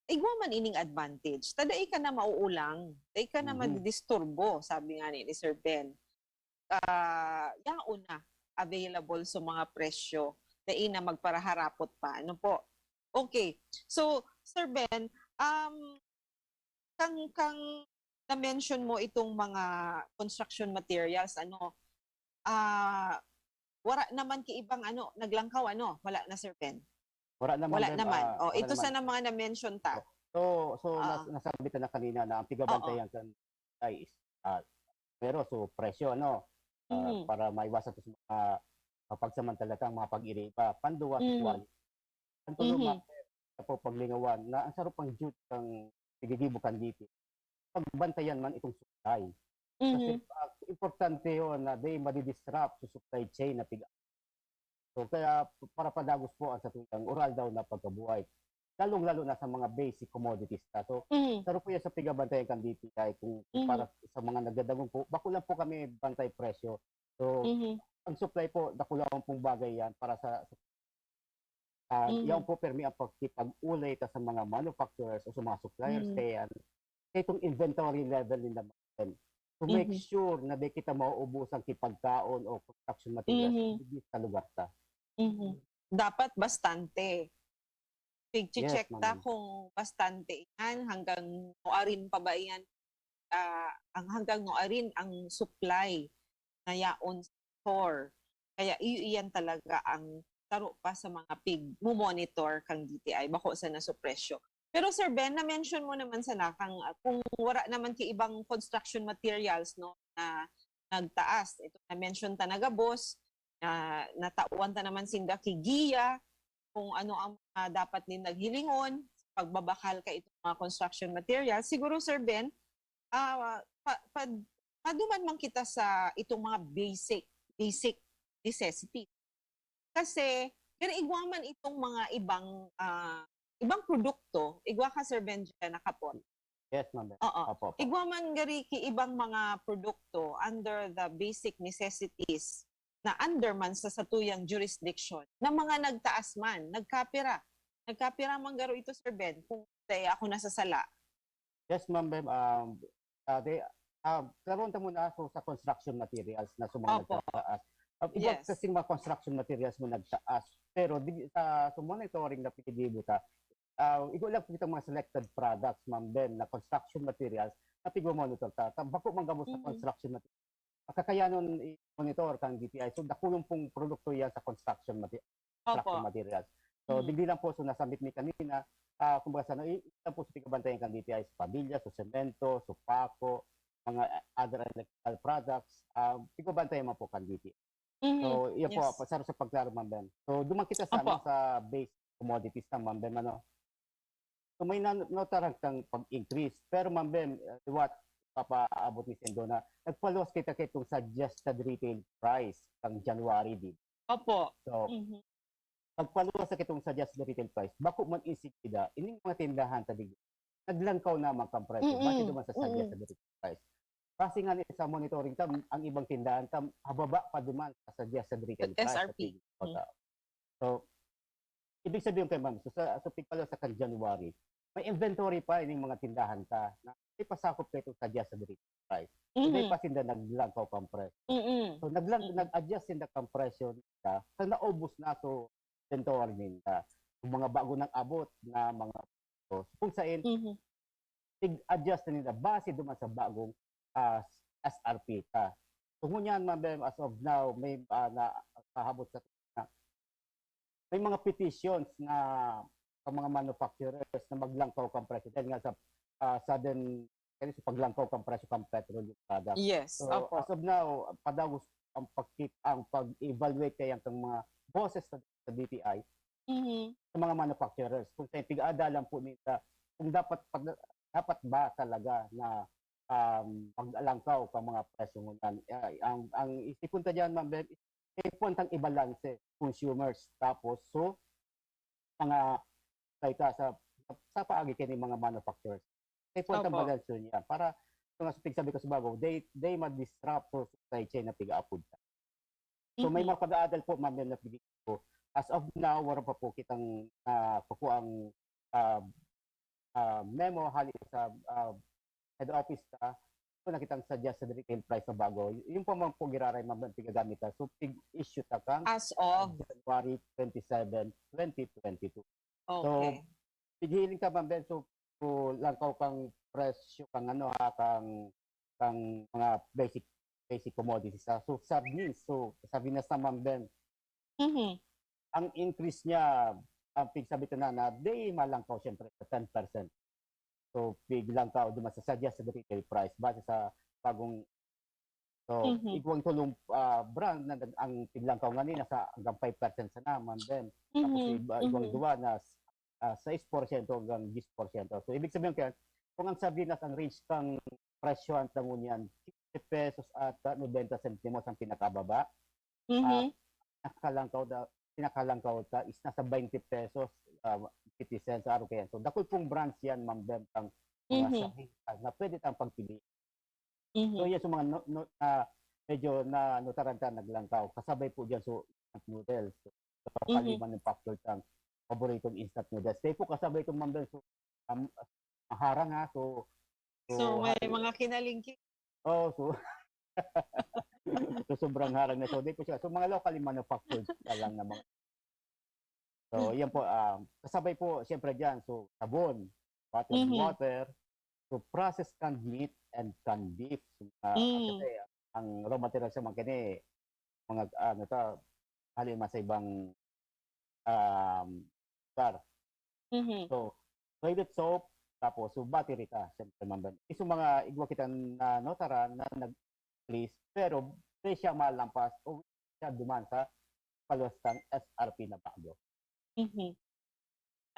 Igwa man ining advantage. Ta dai ka na mauulang, dai ka na Mhm. madidisturbo, sabi nga ni, ni Sir Ben. Ah, yaon na available sa mga presyo. Dai na magparaharapot pa. Ano po? Okay. So, Sir Ben, um, kang, kang na-mention mo itong mga construction materials, ano, ah, wala naman ki ibang ano, naglangkaw, ano, wala na, Sir Ben? Wala naman. Wala Ma'am. naman. Ah, Oh, wala ito naman. Sana mga na-mention ta. So, so Ah. nas-, nasabi ta na kanina na ang pigabantayan kan ay is, ah, pero so presyo, ano, ah, Mhm. para maiwasan to sa mga, ah, pagsamantala kang mga pag-iriba, panduwa sa Mhm. quality. Ang tulo Mhm. ma-, sa po paglingawan na ang sarong pang jud kang pigigibo kan D T, pagbantayan man itong supply. Kasi, Mhm. ah, importante yun na di madidisrupt sa supply chain na piga. So, kaya para padagos po ang satuyang oral daw na pagkabuhay. Lalong-lalo na sa mga basic commodities na. So, Mhm. saro po yan sa pigabantayan kan D T I kung Mhm. para sa mga nagdadagong po. Bako lang po kami bantay presyo. So, Mhm. ang supply po, dakulaon pong bagay yan para sa Ah, mm. Yan po, permi ang pagkipag-ulay ta sa mga manufacturers o sa mga suppliers, mm, kaya, kaya itong inventory level ninda, to make, mhm, sure na di kita mauubusan ki pagkaon o construction materials, mhm, digdi sa lugar ta. Mhm. Dapat bastante. Pigche-check, yes, ta, ma'am, kung bastante iyan, hanggang nuarin pa ba iyan, ah, ang hanggang nuarin ang supply na yaon sa store. Kaya iyo iyan talaga ang saro pa sa mga pig-monitor kang D T I, bako sana sa presyo. Pero Sir Ben, na-mention mo naman sana kang, ah, kung wala naman ki ibang construction materials, no, na nagtaas. Ito na-mention ta na gabos, na natawan ta naman sinda ki giya, kung ano ang mga dapat nindang hilingon, pagbabakal ka itong mga construction materials. Siguro, Sir Ben, ah, pa, pa, paduman man kita sa itong mga basic, basic necessity. Kasi, pero igwa man itong mga ibang, ah, ibang produkto, igwa ka, Sir Benji, na kapon. Yes, ma'am. Oo. Opo, opo. Igwa man gari ki ibang mga produkto under the basic necessities na under man sa satuyang jurisdiction na mga nagtaas man, nagkapira. Nagkapira man garo ito, Sir Ben, kung dai ako nasasala. Yes, ma'am, Ben. Um, ah, they, ah, karon ta muna so sa construction materials na sa mga, opo, nagtaas. Ah, iba, yes, kasi mga construction materials mo nagtaas. Pero di, sa, sa monitoring na pinigibo ta, ah, igo lang po itong mga selected products, ma'am, Ben, na construction materials na pigmo-monitor ta. Ta-, bako man gabos sa, mm, construction materials. Kakayanon i-monitor kang D T I. So, dakulon pong produkto yan sa construction mate-, construction, opo, materials. So, mm, digdi lang po, so, nasambit mi kanina, ah, kumbaga sa, i-, ilan po sa pigabantayan kang D T I, sa pabilya, sa semento, sa pako, mga other electrical products, ah, pigabantayan man po kang D T I. Mhm. So, iyan po, yes, pa-, saro sa pagklaro, Ma'am Ben. So, duman kita sa, opo, ano, sa base commodities na, Ma'am Ben, ano. So, may na-, notaran kang pag-increase. Pero, Ma'am Ben, uh, liwat, papaabot ni Sendo na nagpaluwas kita kitong suggested retail price kang January, di ba? Opo. So, mhm, nagpaluwas na kitong suggested retail price. Bako man insigida, ining mga tindahan ta digdi, naglangkaw na man kan presyo. Mm-mm. Base duman sa, mm-mm, suggested retail price. Base nga ni sa monitoring ta, ang ibang tindahan ta, hababa pa duman sa suggested retail price sa S R P. Tigil ko, mm, ta. So, ibig sabihin kay ma'am, so sa, sa pigpaluwas sa kan January, may inventory pa ining mga tindahan ta na may pasakop kay itong suggested retail price. So, mhm, dai pa sinda naglangkaw kan presyo. Mm-mm. So, naglang-, mm-mm, nag-adjust sinda kan presyo nila sa naubos na, so, inventory ninda. Yung mga bago nang abot na mga, so, kung sain, mhm, tig-adjust na nila base duman sa bagong, ah, S R P ta. So, ngunyan, Ma'am Bem, as of now, may, ah, na, kahabot sa, na, may mga petitions na sa mga manufacturers na maglangkaw kan presyo dahil nga sa, ah, sudden, kaya sa paglangkaw kan presyo kan petroleum products. Yes, so, opo, as of now, padagos ang pagkit-, ang pag-evaluate kaya kang mga boses sa, sa D T I, mhm, sa mga manufacturers. Kung sa pig-aadalan po nila, kung dapat pag-, dapat ba talaga na, um, maglangkaw kan mga presyo ngunyan? Ah, ang, ang isipon ta diyan, Ma'am Bem, isipon tang ibalanse, consumers, tapos, so, mga, like, ah, sa, sa paagi kini mga manufacturers. Isipon tang, opo, balanse niya para, kung sa pigsabi ko sa bago, they, they ma-disrupt sa supply chain na pig-aapod ta. So, may, mhm, mga pag-aadal po, Ma'am Bem, na pigi ko. As of now, wala pa po kitang, ah, kukuang, ah, ah, memo hali sa, ah, head office ta. So, nakitang suggested retail price na bago. Y-, yung pa man po giraray, Ma'am Bem, pigagamit ta. So, pig-issue ta kang as of January twenty-seven, twenty twenty-two. So, okay, pighiling ka, Ma'am Bem, so, so, langkaw kang presyo kang ano, ha, kang, kang mga basic, basic commodities, ha. So, sardinas, so, sardinas na, Ma'am Bem. Mhm. Ang increase niya, ang pigsabi ta na, na di malangkaw, siyempre, sa ten percent. So, piglangkaw duman sa suggested retail price base sa bagong, so, mhm, igwang tulong, ah, brand na nag-, ang piglangkaw ngani nasa hanggang five percent sana, Ma'am Bem. Tapos, mhm, iba, igwang, mhm, duwa na, ah, sais porsyento hanggang diyes porsyento. So, ibig sabihin kaya, kung ang sardinas, ang range kang presyohan ta ngunyan, quince pesos ata, noventa sentimos ang pinakababa. Mhm. Ah, nakalangkaw na, pinakalangkaw ta is nasa twenty pesos, ah, fifty cents, araw kaya. So, dakul pong brands yan, Ma'am Bem, ang mga, mhm, sardinas na pwede tang pagpili. Mhm. So, yan sa mga no, no, ah, medyo na notaran ta naglangkaw. Kasabay po dyan, so, instant noodles. So, mhm, locally manufactured ang, paboritong instant noodles. Kaya po kasabay itong Ma'am Bel, so, um, maharang ha, so, So, may mga kinalingking. Oh, so, so sobrang harang na. So, di po siya. So, mga locally manufactured na lang na mga. So, yan po. Um, kasabay po, siyempre dyan. So, sabon, bottled Mhm. water, so processed canned meat and canned beef. So, mga, Mm. kasi ang raw material sa mga kini, mga, ano to, hali man sa ibang um, lugar. Mhm. So, toilet soap, tapos so battery ka, siyempre, Ma'am Bel. Iso mga igwa kita na notara na nag-list, pero presya malampas o siya duman sa paluwas kan S R P na bago. Mhm.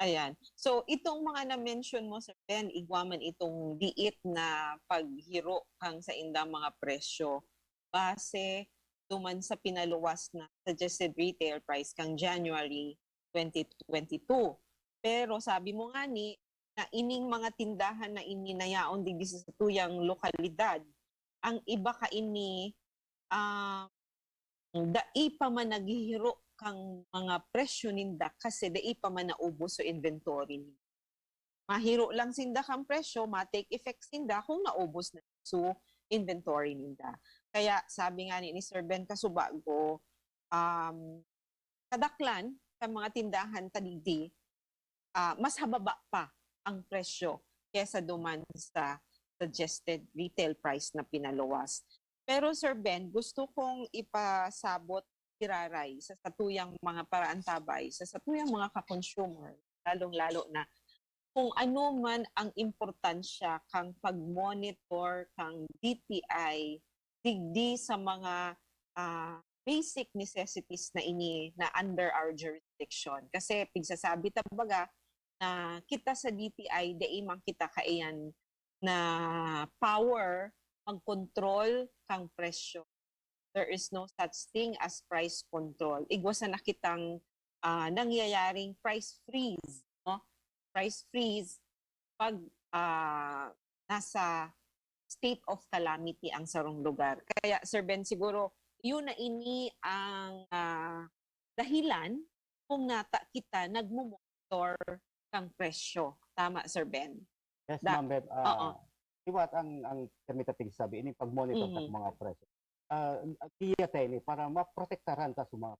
Ayan. So, itong mga na-mention mo, Sir Ben, igwa man itong diit na paghiro kan saindang mga presyo base duman sa pinaluwas na suggested retail price kan January twenty twenty-two. Pero sabi mo ngani na ining mga tindahan na ini na yaon digdi sa satuyang lokalidad, ang iba kaini, ah, dai pa man naghihiro kan mga presyo ninda kasi dai pa man naubos so inventory ninda. Mahiro lang sinda kan presyo, ma-take effect sinda kung naubos na so inventory ninda. Kaya sabi ngani ni Sir Ben kasubago, um, kadaklan kan mga tindahan ta digdi, ah, mas hababa pa ang presyo kesa duman sa suggested retail price na pinaluwas. Pero Sir Ben, gusto kong ipasabot giraray sa satuyang mga paraantabay, sa satuyang mga ka-consumer, lalong-lalo na kung ano man ang importansya kan pag-monitor kan D T I digdi sa mga, ah, basic necessities na ini na under our jurisdiction. Kasi pigsasabi ta baga na kita sa D T I, dai man kita kaiyan na power mag-control kan presyo. There is no such thing as price control. Igwa sana kitang, ah, nangyayaring price freeze, no? Price freeze pag, ah, nasa state of calamity ang sarong lugar. Kaya, Sir Ben, siguro, yun na ini ang, ah, dahilan kung nata kita nagmo-monitor kan presyo. Tama, Sir Ben? Yes, Da- Ma'am Beb. Oo. Ah, liwat ang, ang kami ta pigsasabi, ini pag-monitor sa Mhm. mga presyo. Ah, ang kiya ta ini para maprotektaran ta sa mga,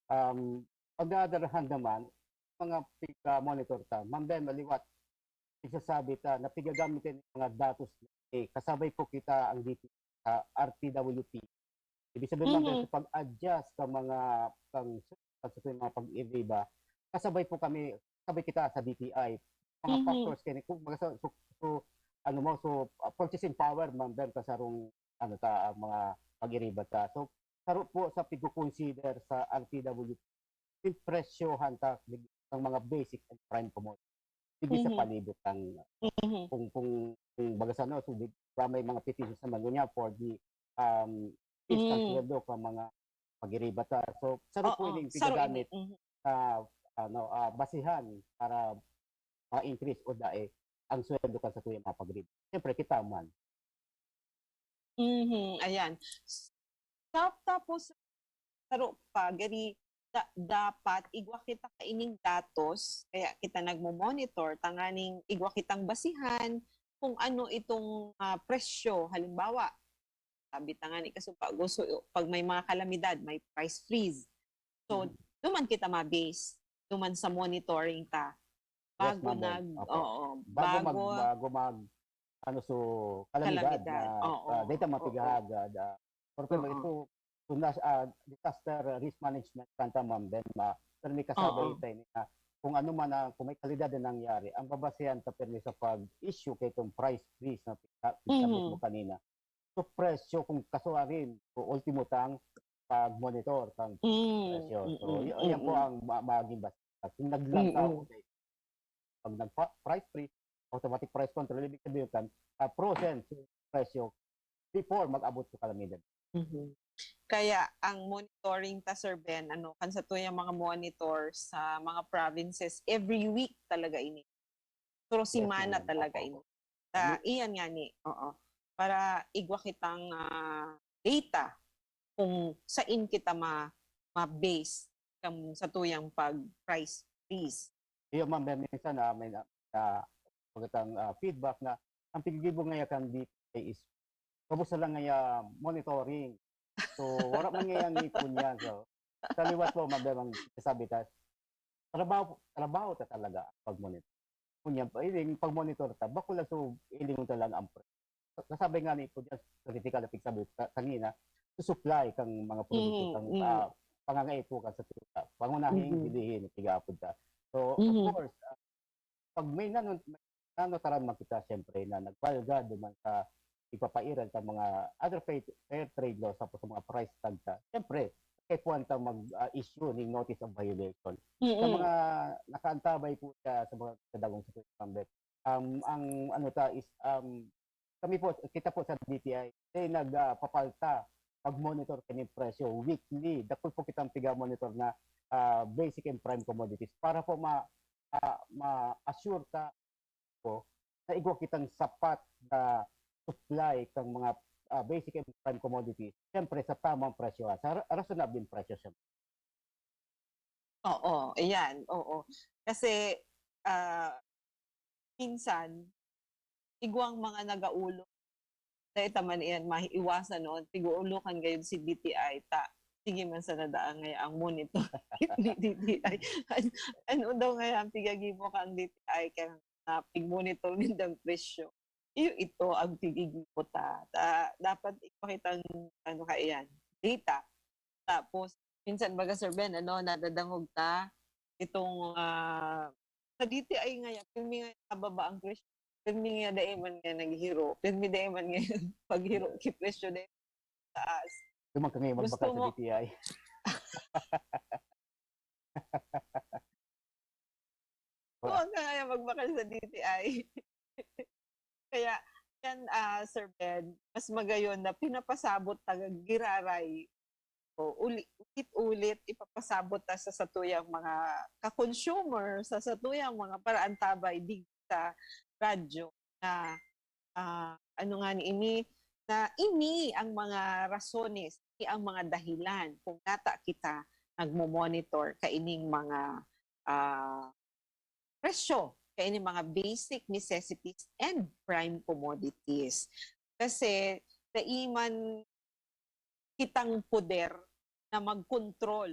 um, on the other hand naman, mga pigka-monitor ta, Ma'am Beb, liwat, pigsasabi ta na pigagamit ta ini mga datos, eh, kasabay po kita ang D T I sa R T W P. Ibig sabihin, Ma'am Beb, Mhm. sa pag-adjust sa mga pang, sa mga pag-iriba, kasabay po kami, kasabay kita sa D T I. Mga Mhm. factors kini, kung baga sa, so, so, ano mo, so, uh, purchasing power, Ma'am Beb, kasarong, ano ta, ang mga pag-iriba ta. So, saro po sa pigko-consider sa R T W P, yung presyohan ta ng mga basic and prime commodities. Hindi sa Mhm. palibot ang, Mhm. kung, kung, kung baga sa ano, so, di ba may mga petitions naman, ganyan, for the, um, instant Mm. sweldo ka mga pag-iriba ta. So, saro po Oo, yung saro pigagamit ini. Mhm. sa, ano, ah, basihan para ma-increase o dai ang sweldo kan satuyang mga pag-iriba. Siyempre, kita man. Mhm, ayan. Sa, tapos, saro pa, gari, da-, dapat igwa kita kaining datos, kaya kita nagmo-monitor, tanganing igwa kitang basihan kung ano itong, ah, presyo. Halimbawa, sabi ta ngani kasubago, so, pag may mga kalamidad, may price freeze. So, Mhm. duman kita ma-base, duman sa monitoring ta. Yes, Bago Ma'am Beb. nag, Opo. oo, Bago mag, bago, bago mag, ano, so, kalamidad Kalamidad. na, Oo. ah, data Oo. mapigahaga, da, pero Oo. ito, kung nas-, ah, disaster risk management kan ta, Ma'am Beb, ma, pero may kasabay Oo. tayo na kung ano man ang, kung may kalidad na nangyari, ang babasehan ta pirmi sa pag-issue kay itong price freeze na pina-, pinabot mo Mhm. kanina. So, presyo, kung kasuarin, so, ultimo tang pag-monitor kang Mm, presyo. So, mm, y-, yan po mm. ang ma-, maging base. At kung naglantaw, Mm. Okay, pag nag-price freeze, automatic price control, ibig sabihin kan, ah, frozen yung presyo before mag-abot sa kalamidad. Mhm. Kaya ang monitoring ta, Sir Ben, ano, kan satuyang mga monitor sa mga provinces, every week talaga ini. Pero Yes, semana ma'am. talaga Opo, ini. opo. Ta, Ni- iyan ngani, oo. Para igwa kitang, ah, data kung sain kita ma-, ma-base ang satuyang pag-price freeze. Iyo, ma'am, may minsan, ah, may na, na, pagkatang, ah, feedback na ang paggigibo ngaya kan D T I is gabos na lang ngaya monitoring. So, wala man ngaya ang ipon niya. So, sa liwat po, ma'am, ang sabi ta, trabaho, trabaho ta talaga ang pag-monitor. Kunya, yung pag-monitor ta, bako lang so, ilingon ta lang ang pre. Kasabi nga ni Pudyas, critical na pagsabi ka- kanina, to supply kang mga produkto, Mhm, kang mhm. ah, pangangaipo ka sa tuta. Pangunahing Mhm. bilihin, tigapod ka. So, Mhm. of course, ah, pag may nano, may nanotaran man kita, siyempre, na nagbalga duman sa ipapairan sa mga other fair, fair trade laws, tapos sa mga price tag ka, siyempre, kay kuwan ta mag-issue ning notice of violation. Sa Mm-mm. Mga nakaantabay po siya sa mga kadagong sa Kuya Mambet. Um, ang ano ta is, um, kami po, kita po sa D T I, eh, nagpapalta, pag-monitor kami presyo weekly. Dakul po kitang piga-monitor na ah, basic and prime commodities para po ma, ah, ma-assure ta po na igwa kitang sapat na supply kang mga ah, basic and prime commodities, siyempre sa tamang presyo, ah, sa ra- rasonableng presyo, siyempre. Oo, ayan, oo. Kasi, ah, minsan, igwang mga nagaulo, dahil taman iyan, maiwasan noon, tiguulokan gayud si D T I, ta, sige man sana daan ngayon ang monitor ni D T I. An- ano daw ngayon ang pigagibo kang D T I, kaya na pig-monitor nindang presyo? Iyo, ito ang pigigibo ta. Ta, dapat ipakita ang, ano ka iyan, data. Tapos, minsan baga, Sir Ben, ano, nadadangog ta itong, ah, sa D T I nga yan, pirmi nga nababa ang presyo. Pirmi nga dai man nga naghiro. Pirmi dai man nga paghiro ki presyo dai taas. Duman ka ngayon Gusto magbakal sa mo- D T I. Oo, ka nga magbakal sa D T I. Kaya, yan, ah, Sir Ben, mas magayon na pinapasabot ta giraray o uli, ulit-ulit ipapasabot ta sa satuyang mga ka-consumer, sa satuyang mga paraantabay digdi sa radyo na, ah, ano nga ni ini, na ini ang mga rasones, ini ang mga dahilan kung nata kita nagmo-monitor kaining mga, ah, presyo, kaining mga basic necessities and prime commodities. Kasi dai man kitang poder na magkontrol.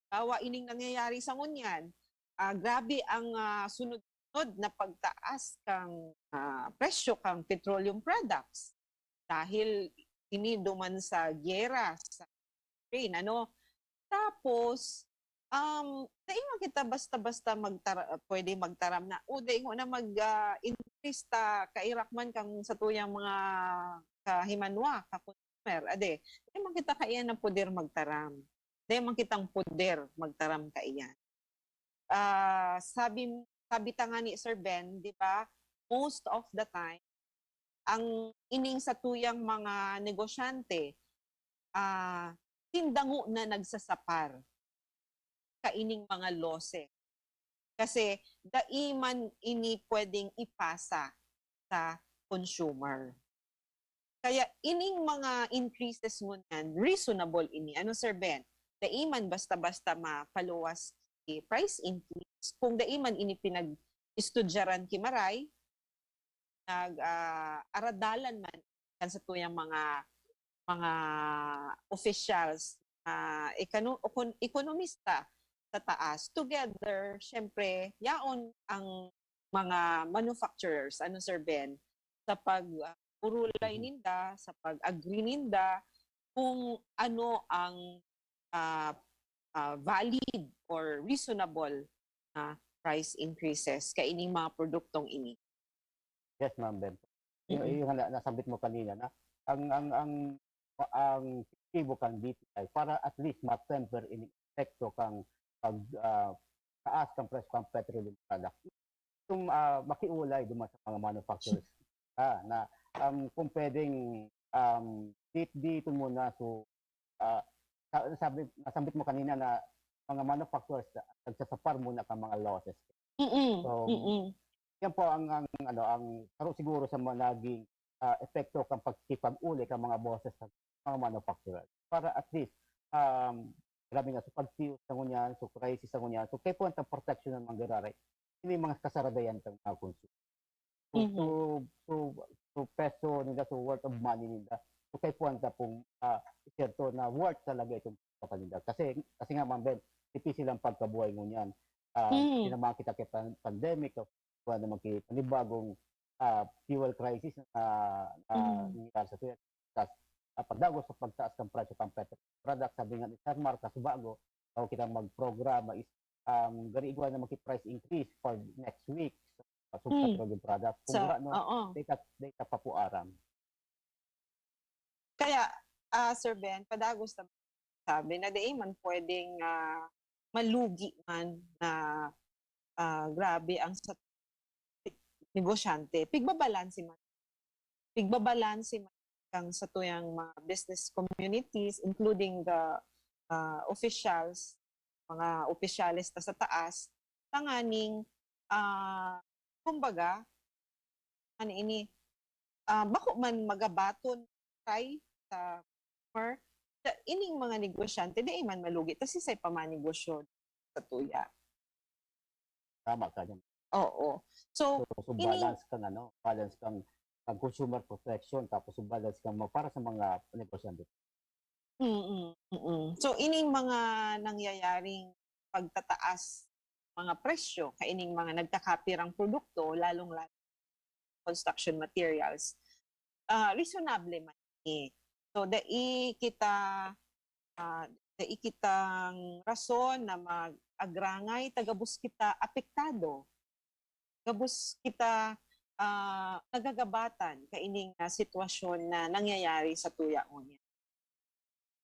Bawa ining nangyayari sa ngunyan, ah, grabe ang, ah, sunod-sunod na pagtaas kang, ah, presyo kang petroleum products. Dahil ini duman sa giyera sa Ukraine, ano? Tapos, um, dai man kita basta-basta magtara-, pwede magtaram na, "O, dai ko na mag, ah, increase ta kairak man kang satuyang mga kahimanwa, ka-consumer." Ade, dai man kita kaiyan na poder magtaram. Dai man kitang poder magtaram kaiyan. Ah, sabi, sabi ta nga ni Sir Ben, di ba, most of the time, ang ining satuyang mga negosyante, ah, sindango na nagsasapar kaining mga losses. Kasi dai man ini pwedeng ipasa sa consumer. Kaya ining mga increases ngunyan, reasonable ini. Ano, Sir Ben? Dai man basta-basta mapaluwas ki price increase. Kung dai man ini pinag-istudyaran ki maray, nag, ah, aradalan man kan satuyang mga, mga officials, ah, ekano-, okon-, ekonomista sa taas. Together, syempre, yaon ang mga manufacturers, ano, Sir Ben, sa pag, ah, urulay ninda, sa pag-agree ninda kung ano ang, ah, ah, valid or reasonable na price increases kaining mga produktong ini. Yes, Ma'am Ben. Yung, Mm-mm. yung na, nasambit mo kanina na ang ang ang ang objektibo kan D T I para at least ma-temper ini epekto kang pag ah, taas kan presyo kan petroleum product. Yung ah, makiulay duman sa mga manufacturers ah, na um, kung pwedeng um, di, dito muna so ah, sa- sabi nasambit mo kanina na mga manufacturers ah, nagsasapar muna kan mga losses. Mm-mm. So, Mm-mm. Yan po ang ang ano ang saro siguro sa mga naging ah, epekto kan pagkipag-uli kan mga bosses sa mga manufacturer para at least um, grabe nga, so pagtios na ngunyan, so crisis na ngunyan, so kaipuhan ta proteksyon ng mga giraray. Ini mga kasaradayan tang mga consumer. So, Mhm. so, so, so peso nila, so worth of money nila. So kaipuhan ta pong, ah, siyerto na worth talaga itong sa kanila. Kasi, kasi nga, Ma'am Ben, difícil ang pagkabuhay ngunyan. Ah, Mm. Tinamaan kita kay pan- pandemic, wala naman kay panibagong ah, fuel crisis na, na Mm. nangyayari sa tuya. Tas, ah, pagdagos sa pagtaas ng presyo ng petrol product, sabi nga ni Sir Mark, sa bago, bago kita magprograma is, um, gari igwa na magki-price increase for next week sa, sa Mm. petroleum product. Kung Sa, wala, no, oo. data, data pa po aram. Kaya, ah, Sir Ben, padagos na sabi na dai man pwedeng, ah, malugi man na, ah, grabe ang sa negosyante. Pigbabalanse man. Pigbabalanse man ang sa tuyang mga business communities, including the, ah, officials, mga opisyales na sa taas, tanganing, ah, kumbaga, ano ini, ah, bako man magabaton kay sa customer, sa ining mga negosyante, di man malugi. Tas isay pa manegosyo sa tuya. Tama ka dyan. Oo. So, So, so ini- balance kang ano, balance kang, kang consumer protection, tapos so balance kang mga, para sa mga negosyante. Mm, mm. So, ining mga nangyayaring pagtataas mga presyo, kaining mga nagkakapirang produkto, lalong-lalo construction materials, ah, reasonable man ni. So, dai kita, ah, dai kitang rason na mag-agrangay ta gabos kita apektado. Gabos kita, ah, nagagabatan kaining, ah, sitwasyon na nangyayari sa tuya ngunyan.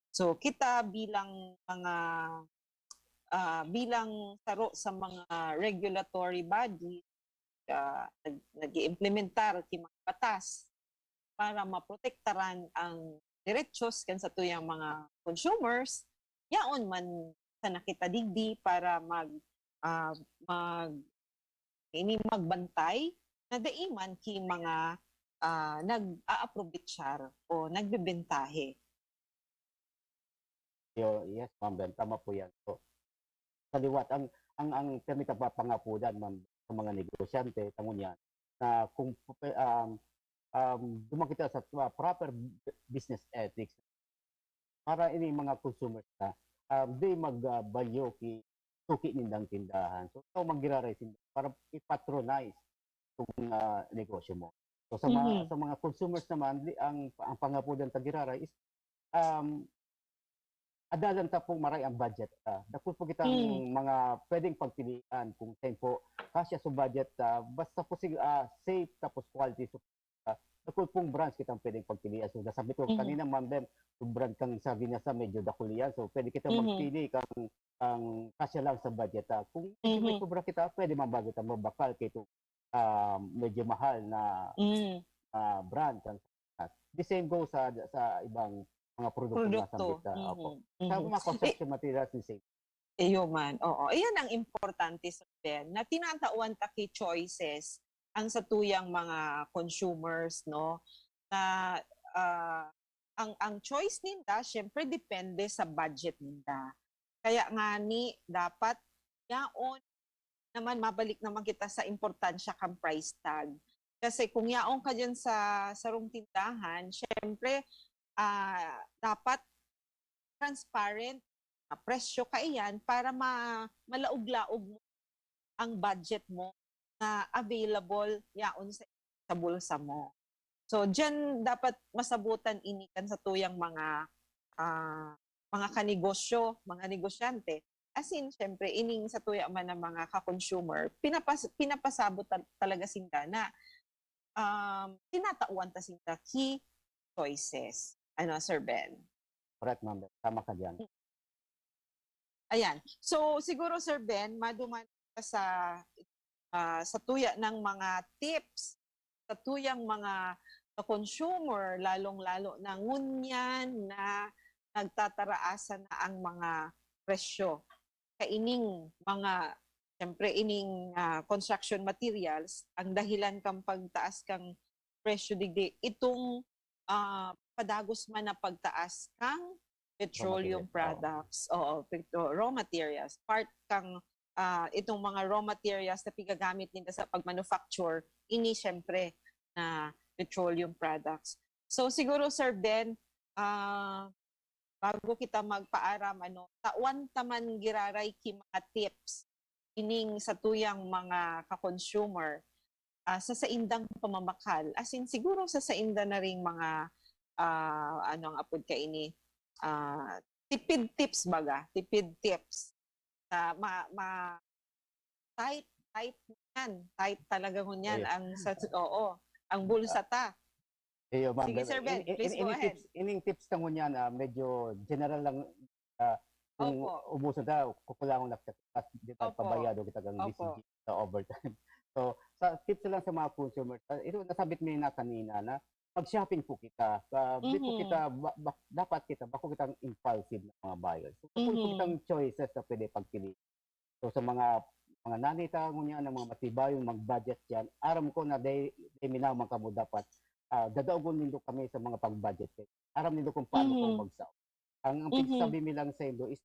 So, kita bilang mga, ah, bilang saro sa mga regulatory body, ah, nag-, nag-iimplementar ki mga batas para maprotektaran ang derechos kan satuyang mga consumers, yaon man sana kita digdi para mag, ah, mag, ini magbantay na dai man ki mga, ah, nag-aaprobetsar o nagbebentahe. Yo, yes, Ma'am Ben, tama po yan. So, sa liwat, ang, ang, ang kami kapapangapudan, Ma'am, sa mga negosyante, tangon yan, na kung, um, um, duman kita sa, uh, proper business ethics, para ini mga consumers na, um, di magbalyo ki suki nindang tindahan. So, ito maggiraray sinda para i-patronize itong, ah, negosyo mo. So, sa mga, Mhm. sa mga consumers naman, di, ang, ang pangapudan ta giraray is, um, adalan ta pong maray ang budget ta. Dakul po kitang Mm. mga pwedeng pagpilian kung saan po kasya sa budget ta. Basta po sig-, ah, safe tapos quality. So, ah, dakul pong brands kitang pwedeng pagpilian. So, nasabi ko Mhm. kanina, Ma'am Ben, yung brand kang Sardinas na medyo dakul yan. So, pwede kita Mhm. magpili kang, kang kasya lang sa budget ta. Kung medyo may Mhm. sobra kita, pwede man bago ta mabakal kay itong, ah, medyo mahal na, Mm. ah, brand kang Sardinas. The same goes sa, sa ibang mga produkto na Produkto. sambit ta. Opo. Mhm. Sa Mhm. mga construction materials, the same. Iyo man, oo. Iyan ang importante, Sir Ben, na tinatawan ta ki choices ang satuyang mga consumers, no? Na, ah, ang, ang choice ninda, syempre, depende sa budget ninda. Kaya nga ni, dapat yaon naman, mabalik naman kita sa importansya kan price tag. Kasi kung yaon ka dyan sa sarong tindahan, syempre, ah, dapat transparent na presyo kaiyan para ma-, malaog-laog mo ang budget mo na available yaon sa, sa bulsa mo. So, diyan dapat masabutan ini kan satuyang mga, ah, mga kanegosyo, mga negosyante. As in, syempre, ining satuya man ang mga ka-consumer, pinapas-, pinapasabot tal-, talaga sinda na, um, tinatawan ta sinda ki choices. Ano, Sir Ben? Correct, Ma'am Ben. Tama ka dyan. Ayan. So, siguro, Sir Ben, maduman ka sa, ah, sa tuya ng mga tips, sa tuyang mga consumer, lalong-lalo na ngunyan na nagtataraasa na ang mga presyo. Kaining mga, siyempre, ining, ah, construction materials, ang dahilan kang pagtaas kang presyo digdi, itong, ah, padagos man na pagtaas kang petroleum material, oo. products, oo, petro-, raw materials, part kang, ah, itong mga raw materials na pigagamit ninda sa pag-manufacture, ini siyempre na petroleum products. So siguro, Sir Ben, ah, bago kita magpaaram, ano, tawan ta man giraray ki mga tips ining satuyang mga ka-consumer, ah, sa saindang pamamakal. As in, siguro sa sainda na ring mga, ah, ano ang apod kaini, ah, tipid tips baga, tipid tips. Sa ma-, ma-, tight, tight yan. Tight talaga ngunyan Yes. ang sa, oo, ang bulsa ta. Iyo, ma'am. Sige, Sir Ben, Ini- ini- please go ini ahead. Tips, ining tips ka ngunyan, ah, medyo general lang, ah, kung Opo. ubusan ta, kukulangon na kita, di ba, Opo. pabayado kita kang Opo. B C G sa overtime. So, sa tips lang sa mga consumers, ah, ito, nasabit mo na kanina na mag-shopping po kita. Ah, di po Mhm. kita, ba- ba- dapat kita, bako kitang impulsive na mga buyers. So, kung Mhm. kitang choices na pwede pagpili. So, sa mga mga nanay ta ngunyan, ng mga matibayon, mag-budget yan, aram ko na they, they minaman kamo dapat, ah, dadaogon nindo kami sa mga pag-budget. Aram nindo kung paano Mhm. kamo magsaot. Ang, ang Mhm. pagsabi mi lang sa indo is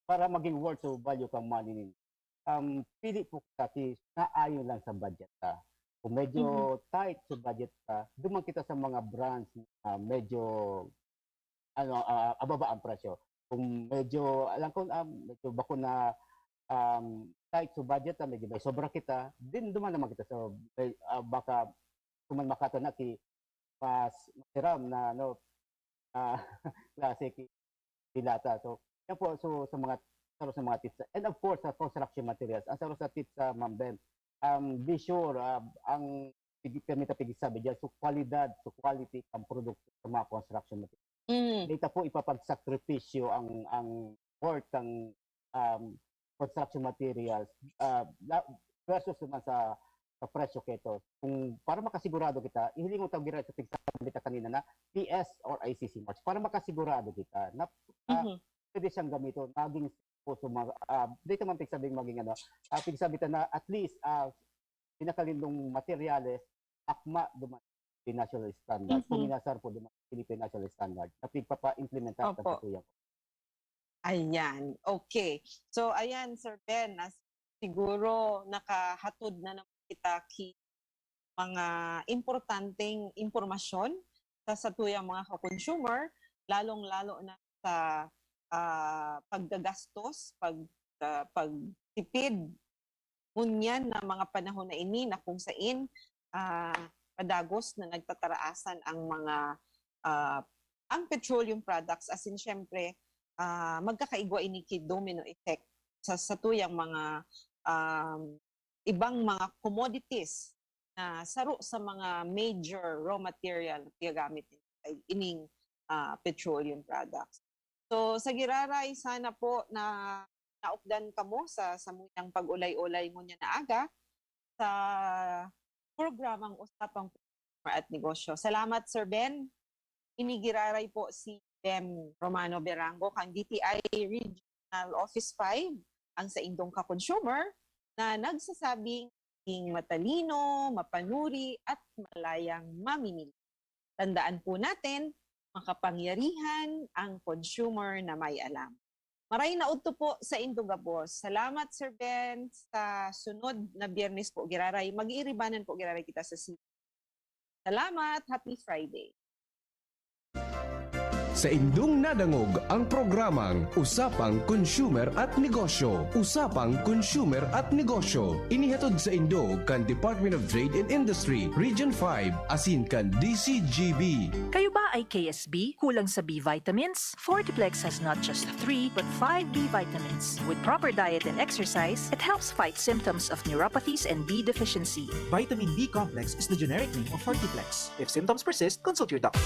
para maging worth of value kang money nindo. Um, pili po kita ki naayon lang sa budget ta. Kung medyo Mhm. tight sa budget ta, duman kita sa mga brands na medyo, ano, ah, ababa ang presyo. Kung medyo, alam ko, ah, medyo bako na, um, tight sa budget ta, medyo may sobra kita, din duman naman kita sa, may, ah, baka kung man makata na ki mas masiram na, ano, ah, klase ki dilata. So, yan po, so, sa mga, saro sa mga tips. And of course, sa construction materials. Ang saro sa tips sa Ma'am Ben, um, be sure, ah, ang pig-, kami ta pigsabi diyan, so, kwalidad, so, quality ang produkto sa mga construction materials. Mm. Dito po ipapagsakripisyo ang, ang worth ng, um, construction materials, ah, la-, versus naman sa, sa presyo keto. Kung para makasigurado kita, ihilingon ta gira sa pigsabi ta kanina na P S or I C C marks. Para makasigurado kita na, ah, Mhm. pwede siyang gamiton, maging po sa mga, ah, di naman pigsabing maging ano, ah, pigsabi ta na at least, ah, pinakalindong materyales, akma duman Philippine National Standard. Kung Mhm. minasar po duman Philippine National Standard, na pigpapa-implementar sa Opo. Katuya. Ayan. Okay. So, ayan, Sir Ben, nas-, siguro nakahatod na naman kita ki mga importanteng impormasyon sa satuyang mga ka-consumer, lalong-lalo na sa, ah, paggagastos, pag, ah, pagtipid ngunyan na mga panahon na ini na kung sain, ah, padagos na nagtataraasan ang mga, ah, ang petroleum products. As in, syempre, ah, magkakaigwa ini ki domino effect sa, sa tuyang mga, um, ibang mga commodities na saro sa mga major raw material na pigagamit ay ining, ah, petroleum products. So, sa giraray, sana po na naupdan kamo sa samuyang pag-ulay-ulay ngunyan na aga sa programang Usapang Consumer at Negosyo. Salamat, Sir Ben. Ini giraray po si Dem Romano Berango, kang D T I Regional Office five, ang saindong ka-consumer, na nagsasabing maging matalino, mapanuri, at malayang mamimili. Tandaan po natin, makapangyarihan ang consumer na may alam. Maray na udto po saindo gabos. Salamat, Sir Ben. Sa sunod na Biyernes po, giraray, mag-iiribanan po, giraray kita sa C. Salamat. Happy Friday. Saindong nadangog ang programang Usapang Consumer at Negosyo. Usapang Consumer at Negosyo. Inihatod saindo kan Department of Trade and Industry, Region five, asin kan D C G B. Kayo ba ay K S B? Kulang sa B vitamins? Fortiplex has not just three, but five B vitamins. With proper diet and exercise, it helps fight symptoms of neuropathies and B deficiency. Vitamin B complex is the generic name of Fortiplex. If symptoms persist, consult your doctor.